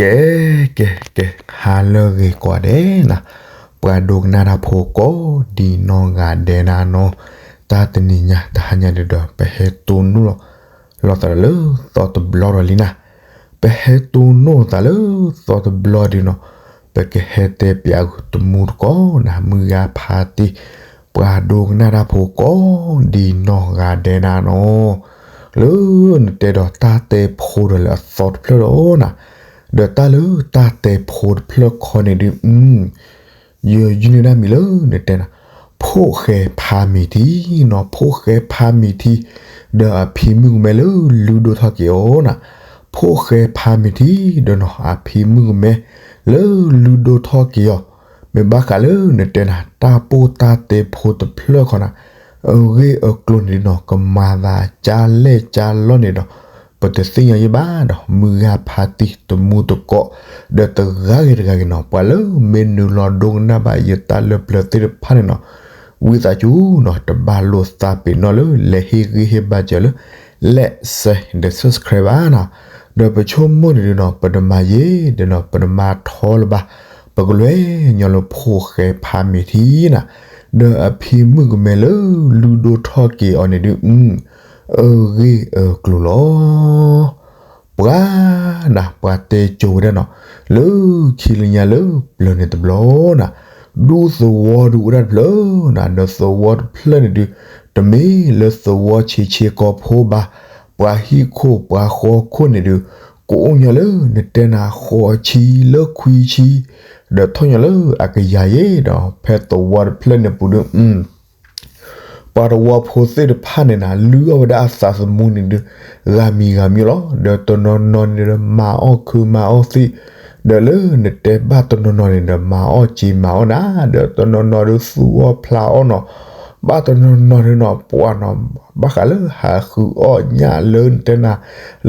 ကဲ ကဲ ကဲ ဟါလၢအဂ့ၤကိးဂၤဒဲးနီၤ, ပှၤဒိကနၣ်တၢ်ဖိကိးဒံနီၢ်ဂၤဒဲးနီၤ, တၢ်တနံၤညါတဟါညါဒုးဒီး ပဟဲတိၢ်နီၣ်လီၤသးလၢသီတဘျီဒီးလံနီၤ, ပဟဲတိၢ်နီၣ်သးလၢသီတဘျီဒုးနီၤ, ပကဟဲတဲပၠးဂုာ်တမူတကိးနီၤ, မုၢ်ဂၤဖါတံၢ် ပှၤဒိကနၣ်တၢ်ဖိကိးဒံနီၢ်ဂၤဒဲးနီၤ, လၢနတဲဒီးတၢ်တဲဖိဒီးလၢအသီတဖျၢၣ်ဒီးနီၤ, ဒီးတၢ်လၢတၢ်တဲဖိတဖျၢၣ်ခီန့ၣ်ဒုး ယယုၢ်န့ၢ်ဒၣ်မံၤလၢနတဲနီၤ, ဖိၣ်ဃဲဖးမံၤထံနီၤ, ဖိၣ်ဃဲဖးမံၤထံ, ဒီးအဖံမုၣ်ကမဲလၢလုၢ်ဒိၣ်ထီၣ်က့ၤအီၤနီၤ, ဖိၣ်ဃဲဖးမံၤထံ ဒီးနီၤ အဖံမုၣ်ကမဲလၢလုၢ်ဒိၣ်ထီၣ်က့ၤအီၤ, မ့ၢ်ဘၣ်ဃးလၢနတဲနီၤ တၢ်ပိၢ်တၢ်တဲဖိတဖျၢၣ်ခီနီၤ, အဂ့ၢ်အကျိၤန့ၣ်နီၤ ကမၤသးကၢ်လဲၣ်ကၢ်လီၢ်န့ၣ်ဒီး ပတသ့ၣ်ညါယဲဘၣ်ဒီး မုၢ်ဂၤဖါတံၢ်တမူတကိး, ဒီးတဂၤဂ့ၤတဂၤဂ့ၤနီၤ ပှၤလၢမ့ၢ်နုာ်လီၤဒိကနၣ်ဘၣ်ယတၢ်လၢပျၢၤသ့ၣ်တဖၣ်န့ၣ်နီၤ, ဝံသးစူၤနီၤ တဘၣ်လိာ်သးပ့ၤနီၣ်လၢ လဲၤဟ့ၣ်ဂံၢ်ဟ့ၣ်ဘါစၢၤလၢ like share ဒီး subscribe ဘၣ်နီၤ, ဒီးပဆိကမိၣ်န့ၣ်ဒုးနီၤ ပတမၤယံာ်ဒီးနီၤ ပတမၤထီလၢၤဘၣ်, ပကလဲၤညီလၢဖိၣ်ဃဲဖးမံၤထံနီၤ, ဒီးအဖံမုၣ်ကမဲလၢလုၢ်ဒိၣ်ထီၣ်က့ၤအီၤန့ၣ်ဒုး အဂ့ၢ်အကျိၤလီၤ. ပှၤနီၤ ပှၤတဲကိၤဝဲဒၣ်နီၤ, လၢခံလၢညါလၢပျၢၤန့ၣ်တဘျီနီၤ, ဒူသဝီဒုးအိၣ်ဒၣ်တဖျၢၣ်နီၤ, ဒီးသဝီတဖျၢၣ်န့ၣ်ဒုး တမ့ၢ်လၢသဝီဆံးဆံးကီၢ်ဖိဘၣ်, ပှၤဟံၣ်ခိၣ်ပှၤဃီခိၣ်န့ၣ်ဒုး ကအိၣ်ညီလၢနတဲနၤဃိးဆံလၢခွံဆံ, ဒီးထီၣ်ညီလၢအကယၤယဲဒီး ဖဲသဝီတဖျၢၣ်န့ၣ်ပူၤဒုး ပှၤသဝီဖိသ့ၣ်တဖၣ်န့ၣ်နီၤ လုၢ်အီၣ်ဝဲဒၣ်အသးသမူန့ၣ်ဒုး ဂၤမံၤဂၤမံၤလီၤ. ဒီးတနီၤနီၤန့ၣ်ဒီး မၤအီၣ်ခုးမၤအီၣ်သံၣ်, ဒီးလၢနတဲဘၣ်တနီၤနီၤန့ၣ်ဒီး မၤအီၣ်စ့မၤအီၣ်နၤ, ဒီးတနီၤနီၤဒီးသူၣ်အီၣ်ဖျးအီၣ်နီၤ, ဘၣ်တနီၤနီၤဒုးနီၤ ပှၤနီၤ ဘၣ်ဃးလၢဟးဃုအီၣ်ညၣ်လၢနတဲနၤ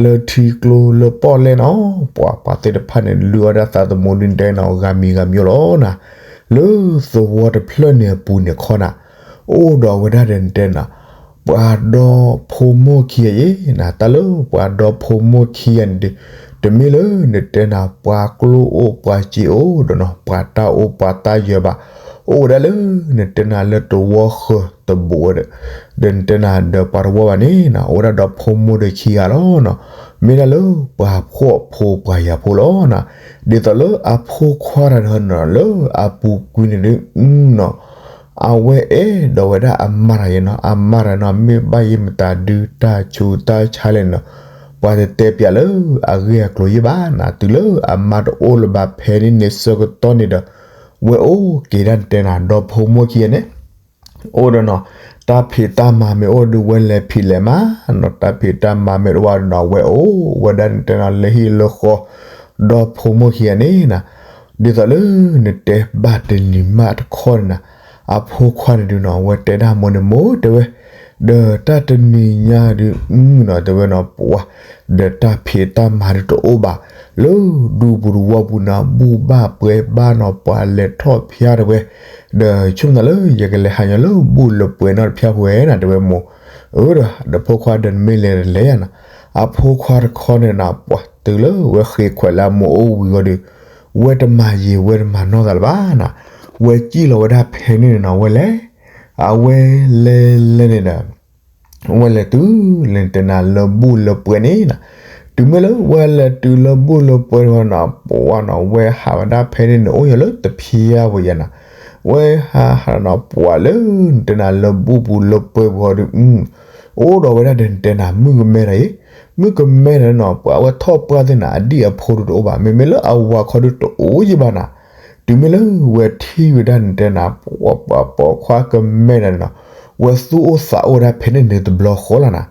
လၢထံကျိလၢပီၣ်လဲၣ်နီၤ, ပှၤပှၤသ့ၣ်တဖၣ်န့ၣ် လုၢ်အီၣ်ဒၣ်သးသမူဒုးတဲနီၤ ဂၤမံၤဂၤမံၤလီၤနီၤ. လၢသဝီတဖျၢၣ်န့ၣ်အပူၤန့ၣ်ခီနီၤ အိၣ်ဒီးဝဲဒၣ်ဒီးနတဲနီၤ ပှၤဒီဖိမိၢ်ခံဂၤယဲနီၤ, တၢ်လၢပှၤဒီဖိမိၢ်ခံဂၤန့ၣ်ဒုး တမ့ၢ်လၢနတဲနၤ ပှၤကျိအိၣ်ပှၤစ့အိၣ်ဒီးနီၤ ပှၤတၢ်အိၣ်ပှၤတၢ်ယၢၤဘၣ်, အိၣ်ဝဲဒၣ်လၢနတဲနၤလၢသဝီဃၢၤတဘိးဝဲဒီး ဒီးနတဲနၤဒီးပှၤသဝီဘၣ်န့ၣ်နီၤ အိၣ်ဝဲဒၣ်ဒီးဖိမိၢ်ဒီးခံဂၤလီၤနီၤ, မ့ၢ်ဒၣ်လၢပှၤဖှီၣ်ဖိပှၤယာ်ဖိလီၤနီၤ, ဒ်သိးလၢအဖိခွါတဂၤနီၤ လၢအပူၤကွံာ်န့ၣ်ဒုးနီၤ အဝဲအဲၣ်ဒိးဝဲဒၣ်အမါတဂၤယဲနီၤ, အမါတဂၤနီၤ မ့ၢ်ဘၣ်ယဲမတၤဒုးတၢ်ဆူးတၢ်ဆါလဲၣ်နီၤ, ပှၤတတဲပၠးလၢအဂ့ၢ်အကျိၤယဲဘၣ်နီၤ, တုၤလၢအမါတအိၣ်လၢၤဘၣ်ဖဲန့ၣ်န့ၣ်ဆၢကတီၢ်န့ၣ်ဒီး ဝဲအိၣ်က့ၤဒၣ်နတဲနၤ ဒီဖိမိၢ်ခံဂၤန့ၣ် အိၣ်ဒီးနီၤ တၢ်ဖံးတၢ်မၤမ့ၢ်အိၣ်ဒုး ဝဲလဲၤဖံးလဲၤမၤနီၤ, တၢ်ဖံးတၢ်မၤမ့ၢ်တအိၣ်ဘၣ်ဒီးနီၤ ဝဲအိၣ်ဝဲဒၣ်နတဲနၤ လၢဟံၣ်လၢဃီ ဒီဖိမိၢ်ခံဂၤန့ၣ်နီၤ, ဒ်သိးလၢနတဲဘၣ်တနံၤမးတခီန့ၣ်နီၤ, အဖိခွါန့ၣ်ဒုးနီၤ ဝဲတဲဒၣ်မိၢ်န့ၣ် မိၢ်တဲဝဲ ဒီးတၢ်တနံၤညါဒုးနီၤ တဲဝဲနီၤ ပှၤ ဒီးတၢ်ဖံးတၢ်မၤဒုးတအိၣ်ဘၣ် လၢဒူပူၤသဝီပူၤနီၤ ဘူၣ်ဘၣ်ပှဲၤဘၣ်နီၤ ပှၤလဲၤထီၣ်ဖၠါတဲဝဲ, ဒီးဆိကမိၣ်လၢယကလဲၤဟးညီလၢဘူၣ်လၢပှဲၤနီတဖၠါဖိဝဲနီၤ တဲဝဲမိၢ်, အၢ ဒီး ဒီးဖိခွါဒီးနမ့ၢ်လဲၤတလဲၤယၤနီၤ, အဖိခွါတခီန့ၣ်နီၤ ပှၤတုၤလၢဝဲဃ့ခွဲးလၢအမိၢ်အိၣ်ဝံၤဂီၢ်ဒီး ဝဲတမၤယံာ်ဝဲတမၤနီၢ်သးလၢၤဘၣ်နီၤ, ဝဲစံၣ်လီၤဝဲဒၣ်ဖဲန့ၣ်န့ၣ်နီၤ ဝဲလဲၤ အဝဲလဲၤလဲၤန့ၣ်ဒီး ဝဲလဲၤတုၤလၢနတဲနၤလၢဘူၣ်လၢပှဲၤန့ၣ်နီၤ, တုၤမ့ၢ်လၢဝဲလဲၤတုၤလၢဘူၣ်လၢပှဲၤန့ၣ်နီၤ ပှၤနီၤ ဝဲဟးဝဲဒၣ်ဖဲန့ၣ်န့ၣ် အိၣ်ညီလၢတဖၠါဖိယဲနီၤ, ဝဲဟးဟးနီၤ ပှၤလၢနတဲနၤလၢဘူၣ်ပူၤလၢပှဲၤပူၤဃီဒီး အိၣ်ဒီးဝဲဒၣ်ဒီးနတဲနၤ မုၣ်ကမဲတဂၤအံၤ, မုၣ်ကမဲတဂၤနီၤ ပှၤဝဲထီၣ်ပှၢ်သ့ၣ်နၤ အဒံၣ်အဖိဒုးတအိၣ်ဘၣ်, မ့မ့ၢ်လၢအဝၤခီဒုးတအိၣ်ယံာ်ဘၣ်နီၤ, တုၤမ့ၢ်လၢဝဲထံၣ်ဝဲဒၣ်နတဲနၤ ပှၤပိာ်ခွါကမဲတဂၤန့ၣ်နီၤ, ဝဲသူၣ်အိၣ်သးအိၣ်ဒၣ်ဖဲန့ၣ်န့ၣ်တဘျီဃီလီၤနီၤ,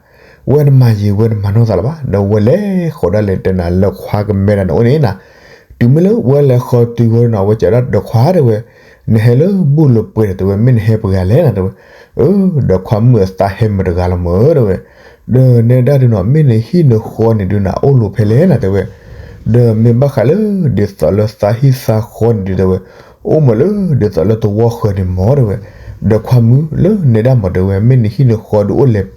ဝဲတမၤယံာ်ဝဲတမၤနီၢ်သးလၢၤဘၣ် ဒီးဝဲလဲၤဃီၤဒၣ်လၢနတဲနၤလၢခွါကမဲတဂၤန့ၣ်အိၣ်န့ၣ်နီၤ, တုၤမ့ၢ်လၢဝဲလဲၤဃီၤတုၤဝဲနီၤ ဝဲစံးဒၣ်ဒီးခွါတဲဝဲ, နဟဲလၢဘူၣ်လၢပှဲၤဒီး တဲဝဲ မ့ၢ်နဟဲပှဲၤဂၤလဲၣ်နီၤ တဲဝဲ, အၢ ဒီးခွါမုၣ်အသးဟဲမုာ်တဂၤလီၤမၢ်တဲဝဲ, ဒီးနဲဒၣ်ဒုးနီၤ မ့ၢ်နဟံၣ်နဃီန့ၣ်ဒုးနၤ အိၣ်လီၤဖဲလဲၣ်နီၤ တဲဝဲ, ဒီးမ့ၢ်ဘၣ်ဃးလၢ ဒ်သိးလၢသးဟံၣ်သးဃီန့ၣ်ဒုး တဲဝဲ, အိၣ်မးလၢ ဒ်သိးလၢသဝီဃၢၤန့ၣ်မၢ်တဲဝဲ, ဒီးခွါမုၣ်လၢနဲဒၣ်မၢ်တဲဝဲ မ့ၢ်နဟံၣ်နဃီဒုးအိၣ်လဲၣ်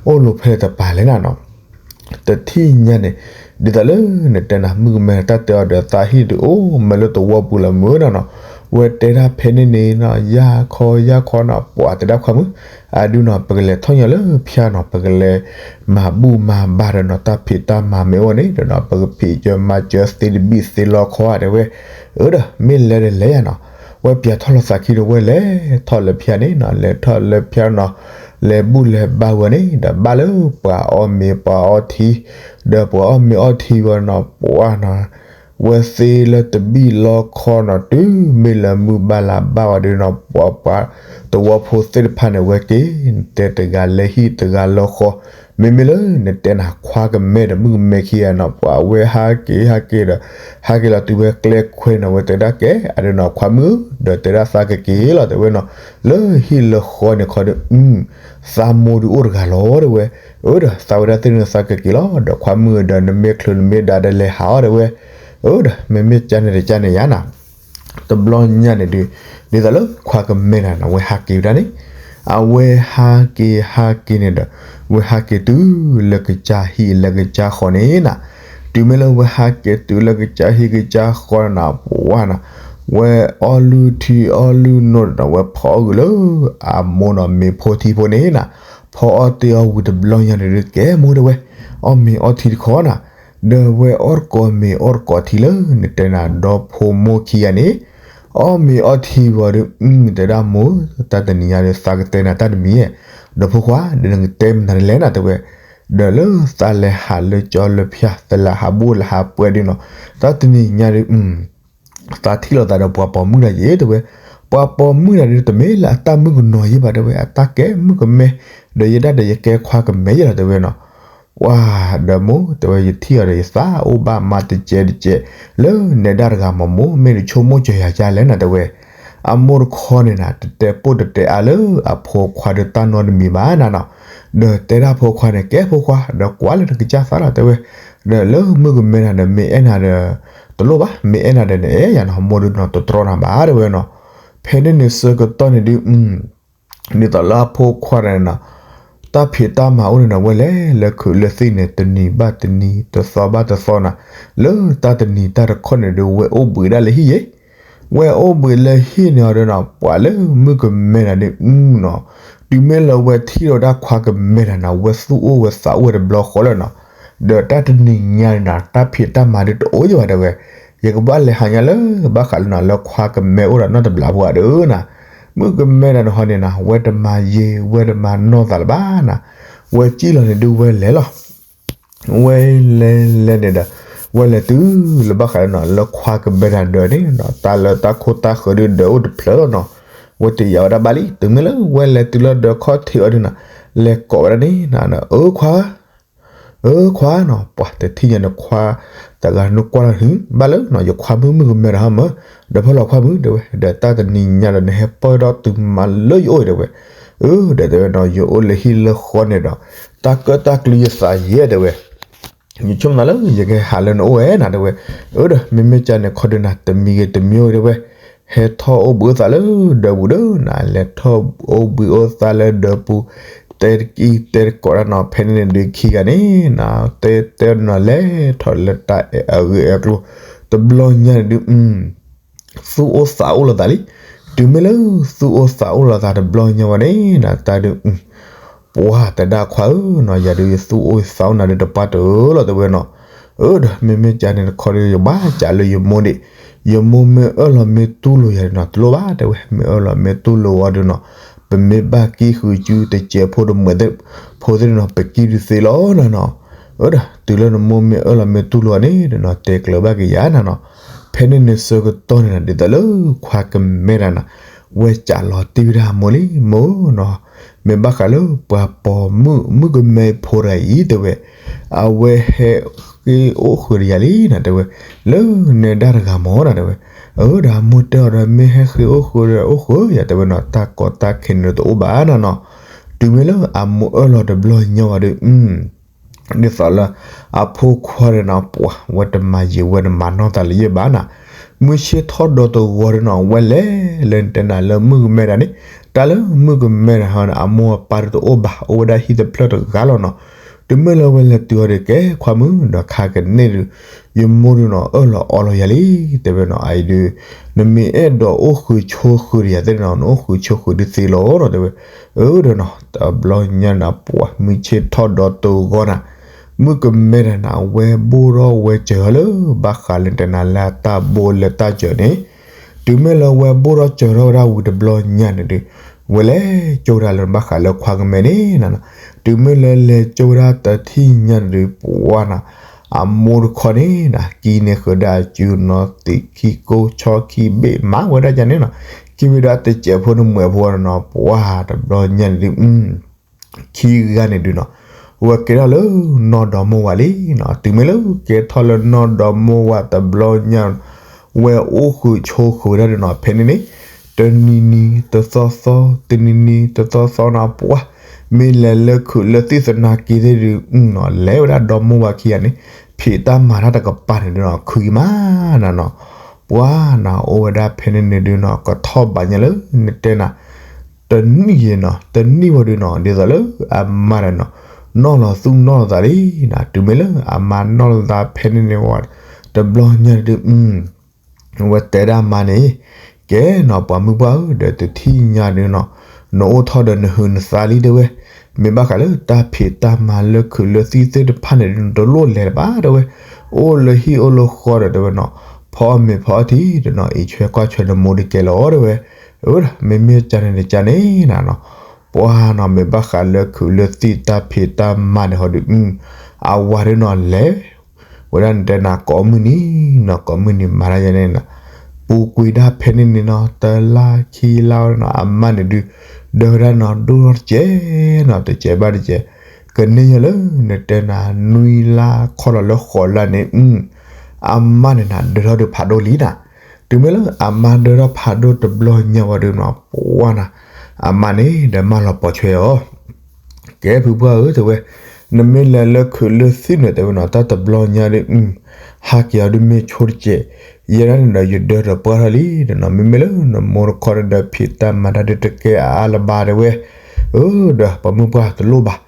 အိၣ်လီၤဖဲလဲၣ်တပၤလဲၣ်နီၤနီၤ, တထံၣ်ညါန့ၣ် ဒ်သိးလၢနတဲနၤ မုၣ်ကမဲတၢ်တဲအီၤဒီး သးဟံၣ်ဒုးအိၣ်မးလၢသဝီပူၤလီၤမုၢ်နီၤနီၤ. ဝဲတဲဒၣ်ဖဲန့ၣ်န့ၣ်နီၤ ယၢ်ခီယၢ်ခီနီၤ ပှၤတဲဒၣ်ခွါမုၣ် အဒုနီၤ ပကလဲၤထီၣ်ညီလၢဖၠၣ်နီၤ ပကလဲၤမၤဘူၣ်မၤဘါဒီးနီၤ တၢ်ဖံးတၢ်မၤမ့ၢ်အိၣ်န့ၣ်ဒီးနီၤ ပကဖံးကၢမၤစၢၤသ့တဘ့ၣ်သ့လီခီဧါတဲဝဲ. အၢဒီး မ့ၢ်လဲၤဒီးလဲၤယၤနီၤ. ဝဲပၠးထီၣ်လီၤသးခံဒီး ဝဲလဲၤထီၣ်လၢဖၠၣ်န့ၣ်နီၤ လဲၤထီၣ်လၢဖၠၣ်နီၤ လဲၤဘူၣ်လဲၤဘါဝဲန့ၣ်ဒီး ဘၣ်လၢပှၤအီၣ်မ့ၤပှၤအီထံ ဒီးပှၤအီၣ်မ့ၤအီထံဝဲနီၤ ပှၤနီၤ ဝဲသ့လၢတဘ့ၣ်လီခီနီၤ တုၤမ့ၢ်လၢမုၢ်ဘၣ်လါဘၣ်ဝဲဒီးနီၤ ပှၤပှၤသဝီဖိသ့ၣ်တဖၣ်န့ၣ် ဝဲက့ၤ တဲတဂၤလၢဟံၣ်တဂၤလၢဃီ မ့မ့ၢ်လၢနတဲနၤ ခွါကမဲဒီးမုၣ်ကမဲခံဂၤနီၤ ပှၤဝဲဟးက့ၤဟးက့ၤဒီး ဟးက့ၤလီၤတုၤဝဲကျဲခွဲနီၤ ဝဲတဲဒၣ်ကဲ အဒုနီၤ ခွါမုၣ်ဧၢ ဒီးတဲဒၣ်သးကက့ၤလီၤတဲဝဲနီၤ လၢဟံၣ်လၢဃီန့ၣ်ခီဒီး အု သးမိၢ်ဒုးအိၣ်တဂၤလီၤတဲဝဲ. အၢဒီး သးဝဲဒၣ်သ့ၣ်န့ၣ်သးကက့ၤလီၤ ဒီးခွါမုၣ်ဒီး နမ့ၢ်ချုးနမ့ၢ်ဒါဒီးလဲၤဟးအီၤတဲဝဲ. အၢဒီး မ့မ့ၢ်ကန့ၣ်တကန့ၣ်ယါနီၤ တဘျီညါန့ၣ်ဒီး ဒ်သိးလၢခွါကမဲနၤနီၤ ဝဲဟးက့ၤဝဲဒၣ်န့ၣ် အဝဲဟးက့ၤဟးက့ၤန့ၣ်ဒီး ဝဲဟးက့ၤတုၤလၢကစၢ်ဟံၣ်လၢကစၢ်ဃီန့ၣ်နီၤ တုၤမ့ၢ်လၢဝဲဟးက့ၤတုၤလၢကစၢ်ဟံၣ်ကစၢ်ဃီန့ၣ်နီၤ ပှၤနီၤ ဝဲအီၣ်လုၢ်ထံအီၣ်လုၢ်နိဒီး ဝဲဖီအီၣ်ဂုာ်လၢအမိၢ်နီၤ မ့ၤဖိထံဖိန့ၣ်နီၤ ဖီအီၣ်တ့ၢ်အီၣ်ဝံၤတဘျီညါန့ၣ်ဒီး ကဲမိၢ်တဲဝဲ အီၣ်မ့ၤအီထံတခီနီၤ ဒီးဝဲအီၣ်တကိးမ့ၤအီၣ်တကိးထံလၢ နတဲနၤဒီဖိမိၢ်ခံဂၤန့ၣ် အီၣ်မ့ၤအီထံဝံၤဒီး အု တဲဒၣ်မိၢ် တၢ်တနံၤညါဒီး သးကတဲနၤတၢ်တမံၤဧါ ဒီးဖိခွါ ဒီးနကတဲမနုၤလဲၣ်နီၤတဲဝဲ. ဒီးလၢသးလဲၤဟးလၢကၠီလၢဖၠၣ် သးလဲၤဟးဘူၣ်လဲၤဟးပှဲၤဒုနီၤ တၢ်တနံၤညါဒီး သးထံၣ်လိာ်သးဒီးပှၤပိာ်မုၣ်တဂၤယဲၤတဲဝဲ. ပှၤပိာ်မုၣ်တဂၤဒီး တမ့ၢ်လၢအတၢ်မုၣ်ကနီၤယဲၤဘၣ်တဲဝဲ အတၢ်ကဲမုၣ်ကမဲ ဒီးယဒၣ်ဒီးယကဲခွါကမဲယဲၤလီၤတဲဝဲနီၤ. ပှၤဒီးမိၢ်တဲဝဲ ယထံၣ်အီၤဒီးယသးအိၣ်ဘၣ်မးတကဲးတကဲး လၢနဲဒၣ်တဂၤမ့ၢ်မိၢ် မ့ၢ်တဆိကမိၣ်စၢၤယၤကလဲၣ်နီၤတဲဝဲ. အမိၢ်တခီန့ၣ်နီၤ တတဲပိၢ်တတဲအါလၢအဖိခွါဒီးတၢ်နီတမံၤဘၣ်နီၤနီၤ. ဒီးတဲဒၣ်ဖိခွါန့ၣ် ကဲဖိခွါ ဒီးကွၢ်လၢနကစၢ်သးလီၤတဲဝဲ. ဒီးလၢမုၣ်ကမဲနၤဒီး မ့ၢ်အဲၣ်နၤဒီး တလိၣ်ဘၣ် မ့ၢ်အဲၣ်နၤဒီးနအဲၣ်ယၤနီၤ မိၢ်ဒုးနီၤတတြီနၤဘၣ်တဲဝဲနီၤ. ဖဲန့ၣ်န့ၣ်ဆၢကတီၢ်န့ၣ်ဒုး ဒ်သိးလၢအဖိခွါန့ၣ်နီၤ တၢ်ဖံးတၢ်မၤအိၣ်န့ၣ်နီၤ ဝဲလဲၤလၢခုးလၢသံၣ်န့ၣ် တနံၤဘၣ်တနံၤ တသီဘၣ်တသီနီၤ လၢတၢ်တနံၤတၢ်တခီန့ၣ်ဒီး ဝဲအိၣ်ဘှံးဒၣ်လၢဟံၣ်ယဲၤ ဝဲအိၣ်ဘှံးလၢဟံၣ်န့ၣ်အီၤဒီးနီၤ ပှၤလၢမုၣ်ကမဲနၤဒုးနီၤ တုၤမ့ၢ်လၢဝဲထံၣ်လိာ်တၢ်ခွါကမဲနၤနီၤ ဝဲသူၣ်အိၣ်ဝဲသးအိၣ်ဝဲတဘျီဃီလၢာ်နီၤ. ဒီးတၢ်တနံၤညါန့ၣ်နီၤ တၢ်ဖံးတၢ်မၤဒုးတအိၣ်ယဲၤဘၣ်တဲဝဲ. ယကဘၣ်လဲၤဟးညါလၢဘၣ်ဃးလၢနီၤ လၢခွါကမဲအိၣ်ဒီးနီၢ်တဘျီဖိဧါဒုးနီၤ. မုၣ်ကမဲနၤန့ၣ်ဟီန့ၣ်နီၤ ဝဲတမၤယံၤ ဝဲတမၤနီၢ်သးလၢၤဘၣ်နီၤ. ဝဲစံၣ်လီၤန့ၣ်ဒုးဝဲလဲၤလီၤ ဝဲလဲၤလဲၤန့ၣ်ဒီး ဝဲလဲၤတုၤလၢဘၣ်ဃးလၢနီၤ လၢခွါကမဲနၤဒၢးန့ၣ်နီၤ တၢ်လၢတၢ်ခိတၢ်ဃၢၤဒုးဒၢးအိၣ်တဖျၢၣ်လီၤနီၤ. ဝဲတယာ်ဝဲဒၣ်ဘၣ်လံ တုၤမ့ၢ်လၢဝဲလဲၤတုၤလၢဒၢးခီၣ်ထံးအီၤဒုးနီၤ လဲၤကိးဝဲဒၣ်န့ၣ်နီၤ အၢခွါ အၢခွါနီၤ ပှၤတထံၣ်ညါန့ၣ်ခွါ တဂၤန့ၣ်ကွၢ်လီၤ ဘၣ်လၢနီၤ ယခွါမုၣ်မုၣ်ကမဲနၤဟီမၢ် ဒီးဖီၣ်လီၤခွါမုၣ်တဲဝဲ ဒီးတၢ်တနံၤညါဒီး နဟဲပၢၢ်ထီၣ်တုၤမးလၢယအိၣ်တဲဝဲ. အၢ ဒီးတဲဝဲနီၤ ယအိၣ်လၢဟံၣ်လၢဃီန့ၣ်ဒီး တၢ်ကၢၣ်တၢ်ကျူယသးယဲၢ်တဲဝဲ ယဆိကမိၣ်သးလၢ ယကဟဲဟးလၢနအိၣ်ဝဲနၤတဲဝဲ. အၢ ဒီးမ့မ့ၢ်ကန့ၣ်ခီဒုးနၤ တမံၤဂ့ၤတမံၤဂ့ၤတဲဝဲ ဟဲထီၣ်အိၣ်ဘှံးအိၣ်သးလၢဒၢးပူၤဒီးနၤ လဲၤထီၣ်အိၣ်ဘှံးအိၣ်သးလၢဒၢးပူၤ တဲတကံၢ်တဲတကိးတၢ်နီၤ ဖဲန့ၣ်န့ၣ်ဒုးခံဂၤန့ၣ်နီၤ တဲတဲနီၤ လဲၤထီၣ်လၢတၢ်အဲၣ်အဂ့ၢ်အဲၣ်ကျိၤ တဘျီညါန့ၣ်ဒုး သူၣ်အိၣ်သးအိၣ်လိာ်သးလံ. တုၤမ့ၢ်လၢသူၣ်အိၣ်သးအိၣ်လိာ်သးတဘျီညါဝဲန့ၣ်နီၤ တၢ်ဒုး ပှၤတဲဒၣ်ခွါဧၢနီၤ ယၤဒုးယသူၣ်အိၣ်သးအိၣ်နၤဒုးတပှၢ်တၢၢ်လီၤတဲဝဲနီၤ. အၢ ဒီးမ့မ့ၢ်ကန့ၣ်တခီဒီး ယဘၣ်ကးလၢယမိၢ်ဒံး ယမိၢ်မ့ၢ်အၢၣ်လီၤမ့ၢ်တူၢ်လိာ်ယၤဒုးနီၤ တလိၣ်ဘၣ်တဲဝဲ မ့ၢ်အၢၣ်လီၤမ့ၢ်တူၢ်လိာ်ဝဲဒုးနီၤ ပမ့ၢ်ဘၣ်ကံဃုာ်စုတစဲးဖိဒီးမုၣ်ဖိသ့ၣ်နီၤ ပကံဒုးသ့လီၤနီၤနီၤ. အၢ ဒီးတုၤလၢနမိၢ်မ့ၢ်အၢၣ်လီၤမ့ၢ်တူၢ်လိာ်န့ၣ်ဒီးနီၤ တဲကျၢၤဘၣ်က့ၤယၤနီၤနီၤ. ဖဲန့ၣ်န့ၣ်ဆၢကတီၢ်န့ၣ်နီၤ ဒ်သိးလၢခွါကမဲတၢ်နီၤ ဝဲစးလီၤတံၢ်ဝဲဒၣ်မိၢ်လံ မိၢ်နီၤ မ့ၢ်ဘၣ်ဃးလၢပှၤပိာ်မုၣ် မုၣ်ကမဲဖိတဂၤအံၤတဲဝဲ အဝဲဟဲဃ့အိၣ်ဃုာ်ဒီးယၤလံနီၤတဲဝဲ လၢနဲဒၣ်တဂၤမ့ၢ်နီၤတဲဝဲ. အၢ ဒီးမိၢ်တဲအီၤဒီး မ့ၢ်ဟဲဃ့အိၣ်ဃုာ်ဒီးအိၣ်ဃုာ်ယၤတဲဝဲနီၤ တၢ်ကီတၢ်ခဲန့ၣ်တအိၣ်ဘၣ်နီၤနီၤ. တုၤမ့ၢ်လၢအမိၢ်အၢၣ်လီၤတဘျီညါဝဲဒီး ဒ်သိးလၢ အဖိခွါဒီးနီၤ ပှၤဝဲတမၤယံၤဝဲတမၤနီၢ်သးလၢၤယဲၢ်ဘၣ်နီၤ. မုၢ်ဆ့ၣ်ထီၣ်ဒီးတဝီၤဒီးနီၤ ဝဲလဲၤလၢတဲနၤလၢမုၣ်ကမဲတၢ်န့ၣ် တၢ်လၢမုၣ်ကမဲတၢ်ဟီန့ၣ် အမိၢ်အပၢ်ဒီးတအိၣ်ဘၣ် အိၣ်ဝဲဒၣ်ဟံၣ်တဖျၢၣ်တဂၤလီၤနီၤ. တုၤမ့ၢ်လၢဝဲလဲၤတုၤအီၤဒီး ကဲခွါမုၣ်ဒီး ခါကန့ၢ်ဒုး ယမိၢ်ဒုးနီၤ အၢၣ်လီၤအီလီၤယၤလံ တဲဝဲနီၤ. အအံၤဒုး နမ့ၢ်အဲၣ်ဒိးအိၣ်ဃုာ်ဆိးဃုာ်ဒီးယၤသ့ၣ်နီၤ နအိၣ်ဃုာ်ဆိးဃုာ်ဒုးသ့လီၤနီၤ တဲဝဲ. အၢ ဒီးနီၤ တဘျီညါနၤ ပှၤမုၢ်ဆ့ၣ်ထီၣ်ဒီးတဂီၤနၤ မုၣ်ကမဲတၢ်နၤ ဝဲဘိၣ်ထီၣ်ဝဲစၢၤထီၣ်လၢ ဘၣ်ဃးလၢနတဲနၤလၢတၢ်ဘိလၢတၢ်စၢၤန့ၣ် တုၤမ့ၢ်လၢဝဲဘိၣ်ထီၣ်စၢၤထီၣ်ဝဲဒၣ်ဝံၤတဘျီညါန့ၣ်ဒုး ဝဲလဲၤကၠိဝဲဒၣ်လၢဘၣ်ဃးလၢခွါကမဲန့ၣ်နၤနီၤ. တုၤမ့ၢ်လၢလဲၤကၠိဝဲဒၣ်တထံၣ်ညါန့ၣ်ဒုး ပှၤနီၤ အမိၢ်တခီန့ၣ်နၤ ကံန့ၢ်ဃုာ်ဒၣ်အစုနီၤ သံးခံကိဆီခံဘ့ၣ်မၤဝဲဒၣ်ယၤန့ၣ်နီၤ. ကံဝဲဒၣ်တစဲးဖိန့ၣ်မွဲးဖိနီၤ ပှၤတဘျီညါန့ၣ်ဒုး ခံဂၤန့ၣ်ဒုးနီၤ ဝဲကဲထီၣ်လၢနီၢ်ဒီမိၢ်ဝၤလံနီၤ. တုၤမ့ၢ်လၢကဲထီၣ်လၢနီၢ်ဒီမိၢ်ဝၤတဘျီညါ ဝဲအိၣ်ဃုာ်ဆိးဃုာ်ဝဲဒၣ်ဒုးနီၤ ဖဲန့ၣ်န့ၣ် တနံၤနံၤတသီသီ တနံၤနံၤတသီသီနီၤ ပှၤ မ့ၢ်လဲၤလၢခုးလၢသံၣ်သနာ်က့သ့ၣ်ဒုးနီၤ လဲၤဝဲဒၣ်ဒီမိၢ်ဝၤခံဂၤန့ၣ် ဖံးတၢ်မၤတၢ်တကပၤန့ၣ်ဒုးနီၤ ခုးက့ၤမးနၤနီၤ. ပှၤနီၤ အိၣ်ဝဲဒၣ်ဖဲန့ၣ်န့ၣ်ဒုးနီၤ ကထီၣ်ဘးညါလၢ နတဲနၤ တနံၣ်ယဲနီၤ တနံၣ်ဝဲဒုးနီၤ ဒ်သိးလၢအမါဒီးနီၤ နီၢ်လီၤသူၣ်နီၢ်လီၤသးလံနီၤ. တုၤမ့ၢ်လၢအမါနီၢ်လီၤသးဖဲန့ၣ်န့ၣ်ဝဲ တဘျီညါဒုး ဝဲတဲဒၣ်မါန့ၣ် ကဲနီၤ ပှၤမုၢ်ပှၢ်ဧၢ ဒီးတထံၣ်ညါဒုးနီၤ နအိၣ်ထီၣ်ဒီးနဟုးနသးလံတဲဝဲ. မ့ၢ်ဘၣ်ဃးလၢတၢ်ဖံးတၢ်မၤလၢခုးလၢသံၣ်သ့ၣ်တဖၣ်န့ၣ်ဒုး နတလိၣ်လဲၤလၢၤဘၣ်တဲဝဲ. အိၣ်လၢဟံၣ်အိၣ်လၢဃီဒီးတဲဝဲနီၤ ဖီအီၣ်မ့ၤဖီအီထံဒီးနီၤ အံးဆွဲကွၢ်ဆွဲနမိၢ်တကဲလီၤတဲဝဲ. မ့မ့ၢ်ကန့ၣ်တကန့ၣ်နၤနီၤ ပှၤနီၤ မ့ၢ်ဘၣ်ဃးလၢခုးလၢသံၣ်တၢ်ဖံးတၢ်မၤန့ၣ်ဟီဒုး အဝၤဒုးနီၤလဲၤ ဝဲဒၣ်နတဲနၤကိးမုၢ်နံၤနီၤ ကိးမုၢ်နံၤမၤတၢ်ယဲန့ၣ်နၤ ပူၤကွံာ်ဒၣ်ဖဲန့ၣ်န့ၣ်နီၤ တလါခံလါဝဲနီၤ အမါန့ၣ်ဒုး ဒၢဝဲဒၣ်နီၤ ဒိၣ်ထီၣ်တစဲးနီၤ တစဲးဘၣ်တစဲး ကန့ၢ်ယဲလၢ နတဲနၤ နွံလါခီလီၤလၢဃိးလါန့ၣ် အမါန့ၣ်နၤ ဒၢထီၣ်ဒုးဖးဒိၣ်လံနၤ. တုၤမ့ၢ်လၢအမါဒၢထီၣ်ဖးဒိၣ်တဘျီညါဝဲဒုးနီၤ ပှၤနီၤ အမါန့ၣ်ဒီးမၢလီၤပိာ်ဆွဲအီၤ ကဲဖုပှၢ်ဧၢတဲဝဲ, နမ့ၢ်လဲၤလၢခုးလၢသံၣ်န့ၣ်တဲဝဲနီၤ တၢ်တဘျီညါဒုး ဟးက့ၤအီၤဒုးမ့ၢ်ဆိတစဲး, ယဲဒၣ်န့ၣ်ဒီးယဒၢထီၣ်ပှၢ်ထီၣ်လံဒီးနီၤ မ့မ့ၢ်လၢနမိၢ်တခီန့ၣ်ဒီးဖံးတၢ်မၤတၢ်ဒုးတကဲအါအါလၢၤဘၣ်တဲဝဲ, အၢ ဒီးပှၤမုၢ်ပှၢ်တလိၣ်ဘၣ်,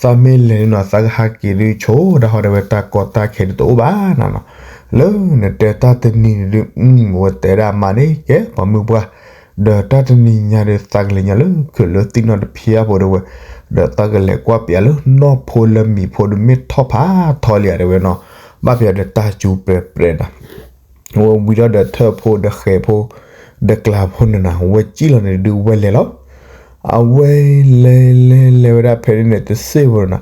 သးမ့ၢ်လဲၤန့ၣ်နီၤ သးကဟးက့ၤဒုးဆိဒၣ်ဟီတဲဝဲ တၢ်ကီတၢ်ခဲဒုးတအိၣ်ဘၣ်နီၤနီၤ, လၢနတဲတၢ်တနံၤန့ၣ်ဒုး ဝဲတဲဒၣ်မါန့ၣ် ကဲပှၤမုၢ်ပှၢ် ဒီးတၢ်တနံၤညါဒုးသးကလဲၤညါလၢခုးလၢသံၣ်နီၤတဖျၢၣ်ဖိတဲဝဲ, ဒီးသးကလဲၤကွၢ်ပျးလၢနီၢ်ဖိလၢမံၤဖိဒုးမ့ၢ်ထီၣ်ဖးထီလံဧါတဲဝဲနီၤ, ဘၣ်ပျးဒီးတၢ်စူၤပြဲၤပြဲၤနီၤ ဝဲဝံၤဒီးဒီးထၢၣ်ဖိဒီးဃဲၤဖိ, ဒီးကျးဖိန့ၣ်နီၤ ဝဲစံၣ်လီၤန့ၣ်ဒုးဝဲလဲၤလီၤ, အဝဲလဲၤလဲၤလဲၤဝဲဒၣ်ဖဲန့ၣ်န့ၣ် တစ့ၢ်ဖိနီၤ,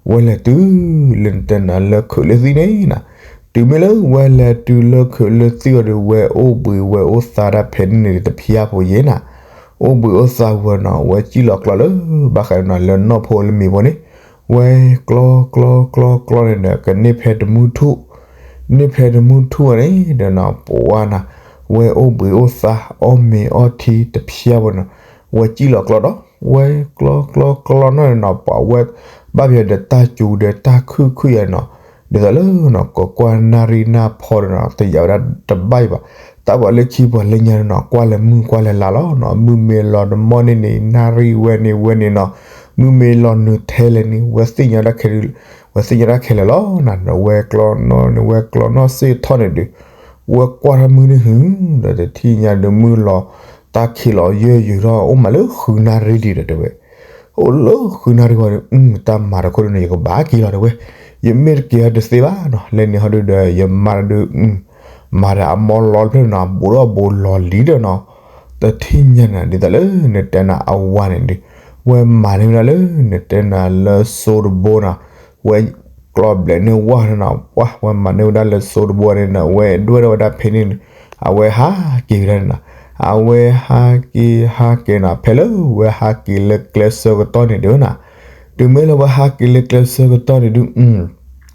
ဝဲလဲၤတုၤလၢနတဲနၤလၢခုးလၢသံၣ်န့ၣ်နီၤ, တုၤမ့ၢ်လၢဝဲလဲၤတုၤလၢခုးလၢသံၣ်အီၤဒီး ဝဲအိၣ်ဘှံးဝဲအိၣ်သါဒၣ်ဖဲန့ၣ်န့ၣ်တဖျၢၣ်ဖိယဲနီၤ, အိၣ်ဘှံးအိၣ်သါဝဲနီၤ ဝဲစံၣ်လီၤကျီလၢ ဘၣ်ဃးနီၤလၢနီၢ်ဖိလၢမံၤဖိန့ၣ်, ဝဲကျီကျီကျီကျီန့ၣ်ဒီး ကန့ၢ်ဖဲတမုၢ်ထူၣ်, န့ၢ်ဖဲတမုၢ်ထူၣ်အန့ၣ်ဒီးနီၤ ပှၤနီၤ, ဝဲအိၣ်ဘှံးအိၣ်သါ အီၣ်မ့ၤအီထံတဖျၢၣ်ဖိနီၤ, ဝဲစံၣ်လီၤကျီဒီး ဝဲကျီကျီကျီနီၤနီၤ ပှၤဝဲ ဘၣ်ပျးဒီးတၢ်စူၤဒီးတၢ်ခုၣ်ခုၣ်ယၤနီၤ, ဒ်သိးလၢနီၤ ကကွၢ်နၣ်ရံၣ်နၣ်ဖီဒီးနီၤ တယာ်ဝဲဒၣ်တဘၣ်အံၤဘၣ်, တၢ်ပှၤလၢခံပှၤလၢညါနီၤ ကွၢ်လၢမုၢ်ကွၢ်လၢလါလီၤနီၤ, မုၢ်မ့ၢ်လီၤတမီၢ်န့ၣ်န့ၣ် နၣ်ရံၣ်ဝဲန့ၣ်ဝဲန့ၣ်နီၤ, မုၢ်မ့ၢ်လီၤနုာ်ထဲလဲၣ်န့ၣ် ဝဲသ့ၣ်ညါတၢ်ခဲလၢာ်, ဝဲသ့ၣ်ညါတၢ်ခဲလၢာ်လီၤနီၤ, ဝဲကျီနီၣ်န့ၣ် ဝဲကျီနီၣ်စ့ၢ်ထီၣ်န့ၣ်ဒုး ဝဲကွၢ်ထီၣ်မုၢ်န့ၣ်ဟု, ဒီးတထံၣ်ညါဒုးမုၢ်လီၤ, တၢ်ခံးလီၤယၢၢ်ယုာ်ထီၣ် အိၣ်မးလၢဃုနၣ်ရံၣ်လံဒီးတဲဝဲ, အိၣ်လၢဃုနၣ်ရံၣ်ဝံၤဒီး တၢ်မၤတခိၣ်ဒုးန့ၣ် ယကဘၣ်က့ၤလီၤတဲဝဲ, ယမ့ၢ်တက့ၤဟီတသ့ဘၣ်နီၤ, လဲန့ၣ်ဟီဒုးဒီး ယမါဒုး မၤဒီးအမီလီၤတဖျၢၣ်နီၤ ဘူးဒီးဘူးလီၤလံဒီးနီၤ, တထံၣ်ညါန့ၣ် ဒ်သိးလၢနတဲနၤအဝၤန့ၣ်ဒုး ဝဲမၤန့ၢ်ဝဲဒၣ်လၢနတဲနၤလၢစိတဘိနီၤ, ဝဲကျီဘျဲးန့ၢ်ဝဲန့ၣ်နီၤ, ပှၤဝဲမၤန့ၢ်ဝဲဒၣ်လၢစိတဘိန့ၣ်နီၤ ဝဲဒွဲၣ်ထီၣ်ဝဲဒၣ်ဖဲန့ၣ်န့ၣ်, အဝဲဟးက့ၤဝဲဒၣ်န့ၣ်နီၤ, အဝဲဟးက့ၤဟးက့ၤနီၤ ဖဲလၢဝဲဟးက့ၤလၢကျဲဆၢကတီၢ်န့ၣ်ဒုးနီၤ, တုၤမ့ၢ်လၢဝဲဟးက့ၤလၢကျဲဆၢကတီၢ်န့ၣ်ဒုး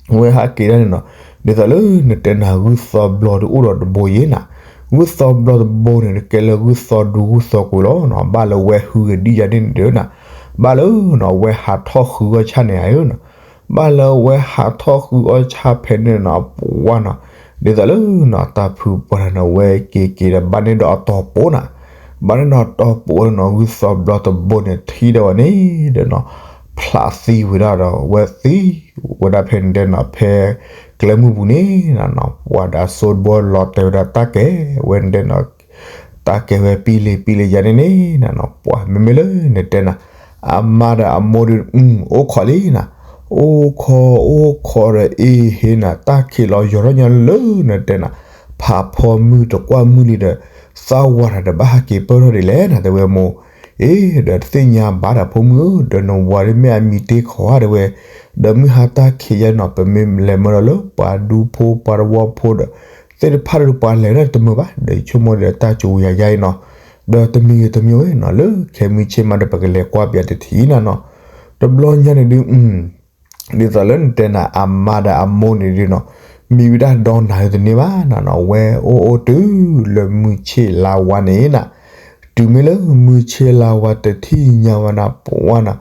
ဝဲဟးက့ၤဒၣ်န့ၣ်နီၤ, ဒ်သိးလၢနတဲနၤဂုၢ်သီဘျီဒုးအိၣ်ဒီးတဘိယဲနီၤ, ဂုၢ်သီဘျီတဘိန့ၣ် ကဲလၢဂုၢ်သီဒူဂုၢ်သီကွံာ်လီၤနီၤ, ဘၣ်လၢဝဲဟုကဒံယၤန့ၣ်န့ၣ်ဒုးနီၤ, ဘၣ်လၢနီၤ ဝဲဟးထီၣ်ဃုအီၣ်ဆၣ်န့ၣ်ဧါနီၤ, ဘၣ်လၢဝဲဟးထီၣ်ဃုအီၣ်ဆၣ်ဖဲန့ၣ်နီၤ ပှၤနီၤ, ဒ်သိးလၢနီၤ တၢ်ဖုပှၤတနီၤ ဝဲက့ၤက့ၤဒီးဘၣ်န့ၢ်ဒီးအတီၢ်ပူၤနီၤ, ဘၣ်န့ၢ်ဒီးအတီၢ်ပူၤနီၤ ဂုၢ်သီဘျီတဘိန့ၣ် ထံၣ်ဒီးဝဲန့ၣ်ဒီးနီၤ, ဖျးသံဝံၤဒၣ်ဒီး ဝဲသံဝဲဒၣ်ဖဲန့ၣ်တဲနီၤ ဖဲကျဲမုၢ်ပူၤန့ၣ်နီၤ ပှၤဒီးအစိတဘီလီၤတဲာ်ဝဲဒၣ်တၢ်ကဲဝဲန့ၣ်တဲနီၤ တၢ်ကဲဝဲပံလ့ၤပံလ့ၤယါန့ၣ်န့ၣ်နီၤ ပှၤမ့မ့ၢ်လၢနတဲနၤ အမါဒီးအမိၢ်ဒီး အိၣ်ခိးလံနၤ အိၣ်ခိးအိၣ်ခိးဒီးအ့ဟ့နၤ တၢ်ခံးလီၤယီၤထီၣ်ညါလၢနတဲနၤ ဖးဖီမုၢ်တကွၢ်မုၢ်လံဒီး သးဝးတၢ်ဒီးဘၣ်ဟးက့ၤပၢၢ်ထီၣ်ဒ်လဲၣ်နၤ တဲဝဲမိၢ် အ့ ဒီးတသ့ၣ်ညါဘၣ်ဒီးဖိမုၣ်ဧၢ ဒီးနဝၤဒ်မ့ၢ်အမံၤတ့ခီဧါတဲဝဲ ဒီးမုၢ်ဟါတၢ်ခံးယါနီၤ ပမ့ၢ်လဲၤမၢဒီးလၢပှၤဒူဖိပှၤတဝီဖိဒီး သ့ၣ်တဖၣ်ဒီးပှၤလဲၤဝဲဒၣ်တမုာ်ဘၣ် ဒီးယဆိကမိၣ်ဒီးတၢ်ကဝံၤယၤယါအံၤနီၤ ဒီးတမံၤဂ့ၤတမံၤဝဲနီၤ လၢခဲမုၢ်ဆ့ၣ်မးဒီးပကလဲၤကွၢ်ပယီၤတထံၣ်နၤနီၤ တဘျီညါန့ၣ်ဒုး ဒ်သိးလၢနတဲနၤ အမါဒီးအမိၢ်န့ၣ်ဒုးနီၤ မံဝဲဒၣ်ဒီနၤဒုးတန့ၢ်ဘၣ်နၤနီၤ ဝဲအိၣ်အိၣ်တုၤလၢမုၢ်ဆ့ၣ်လါဝါန့ၣ်နၤ တုၤမ့ၢ်လၢမုၢ်ဆ့ၣ်လါဝါတထံၣ်ညါဝဲနၤ ပှၤနၤ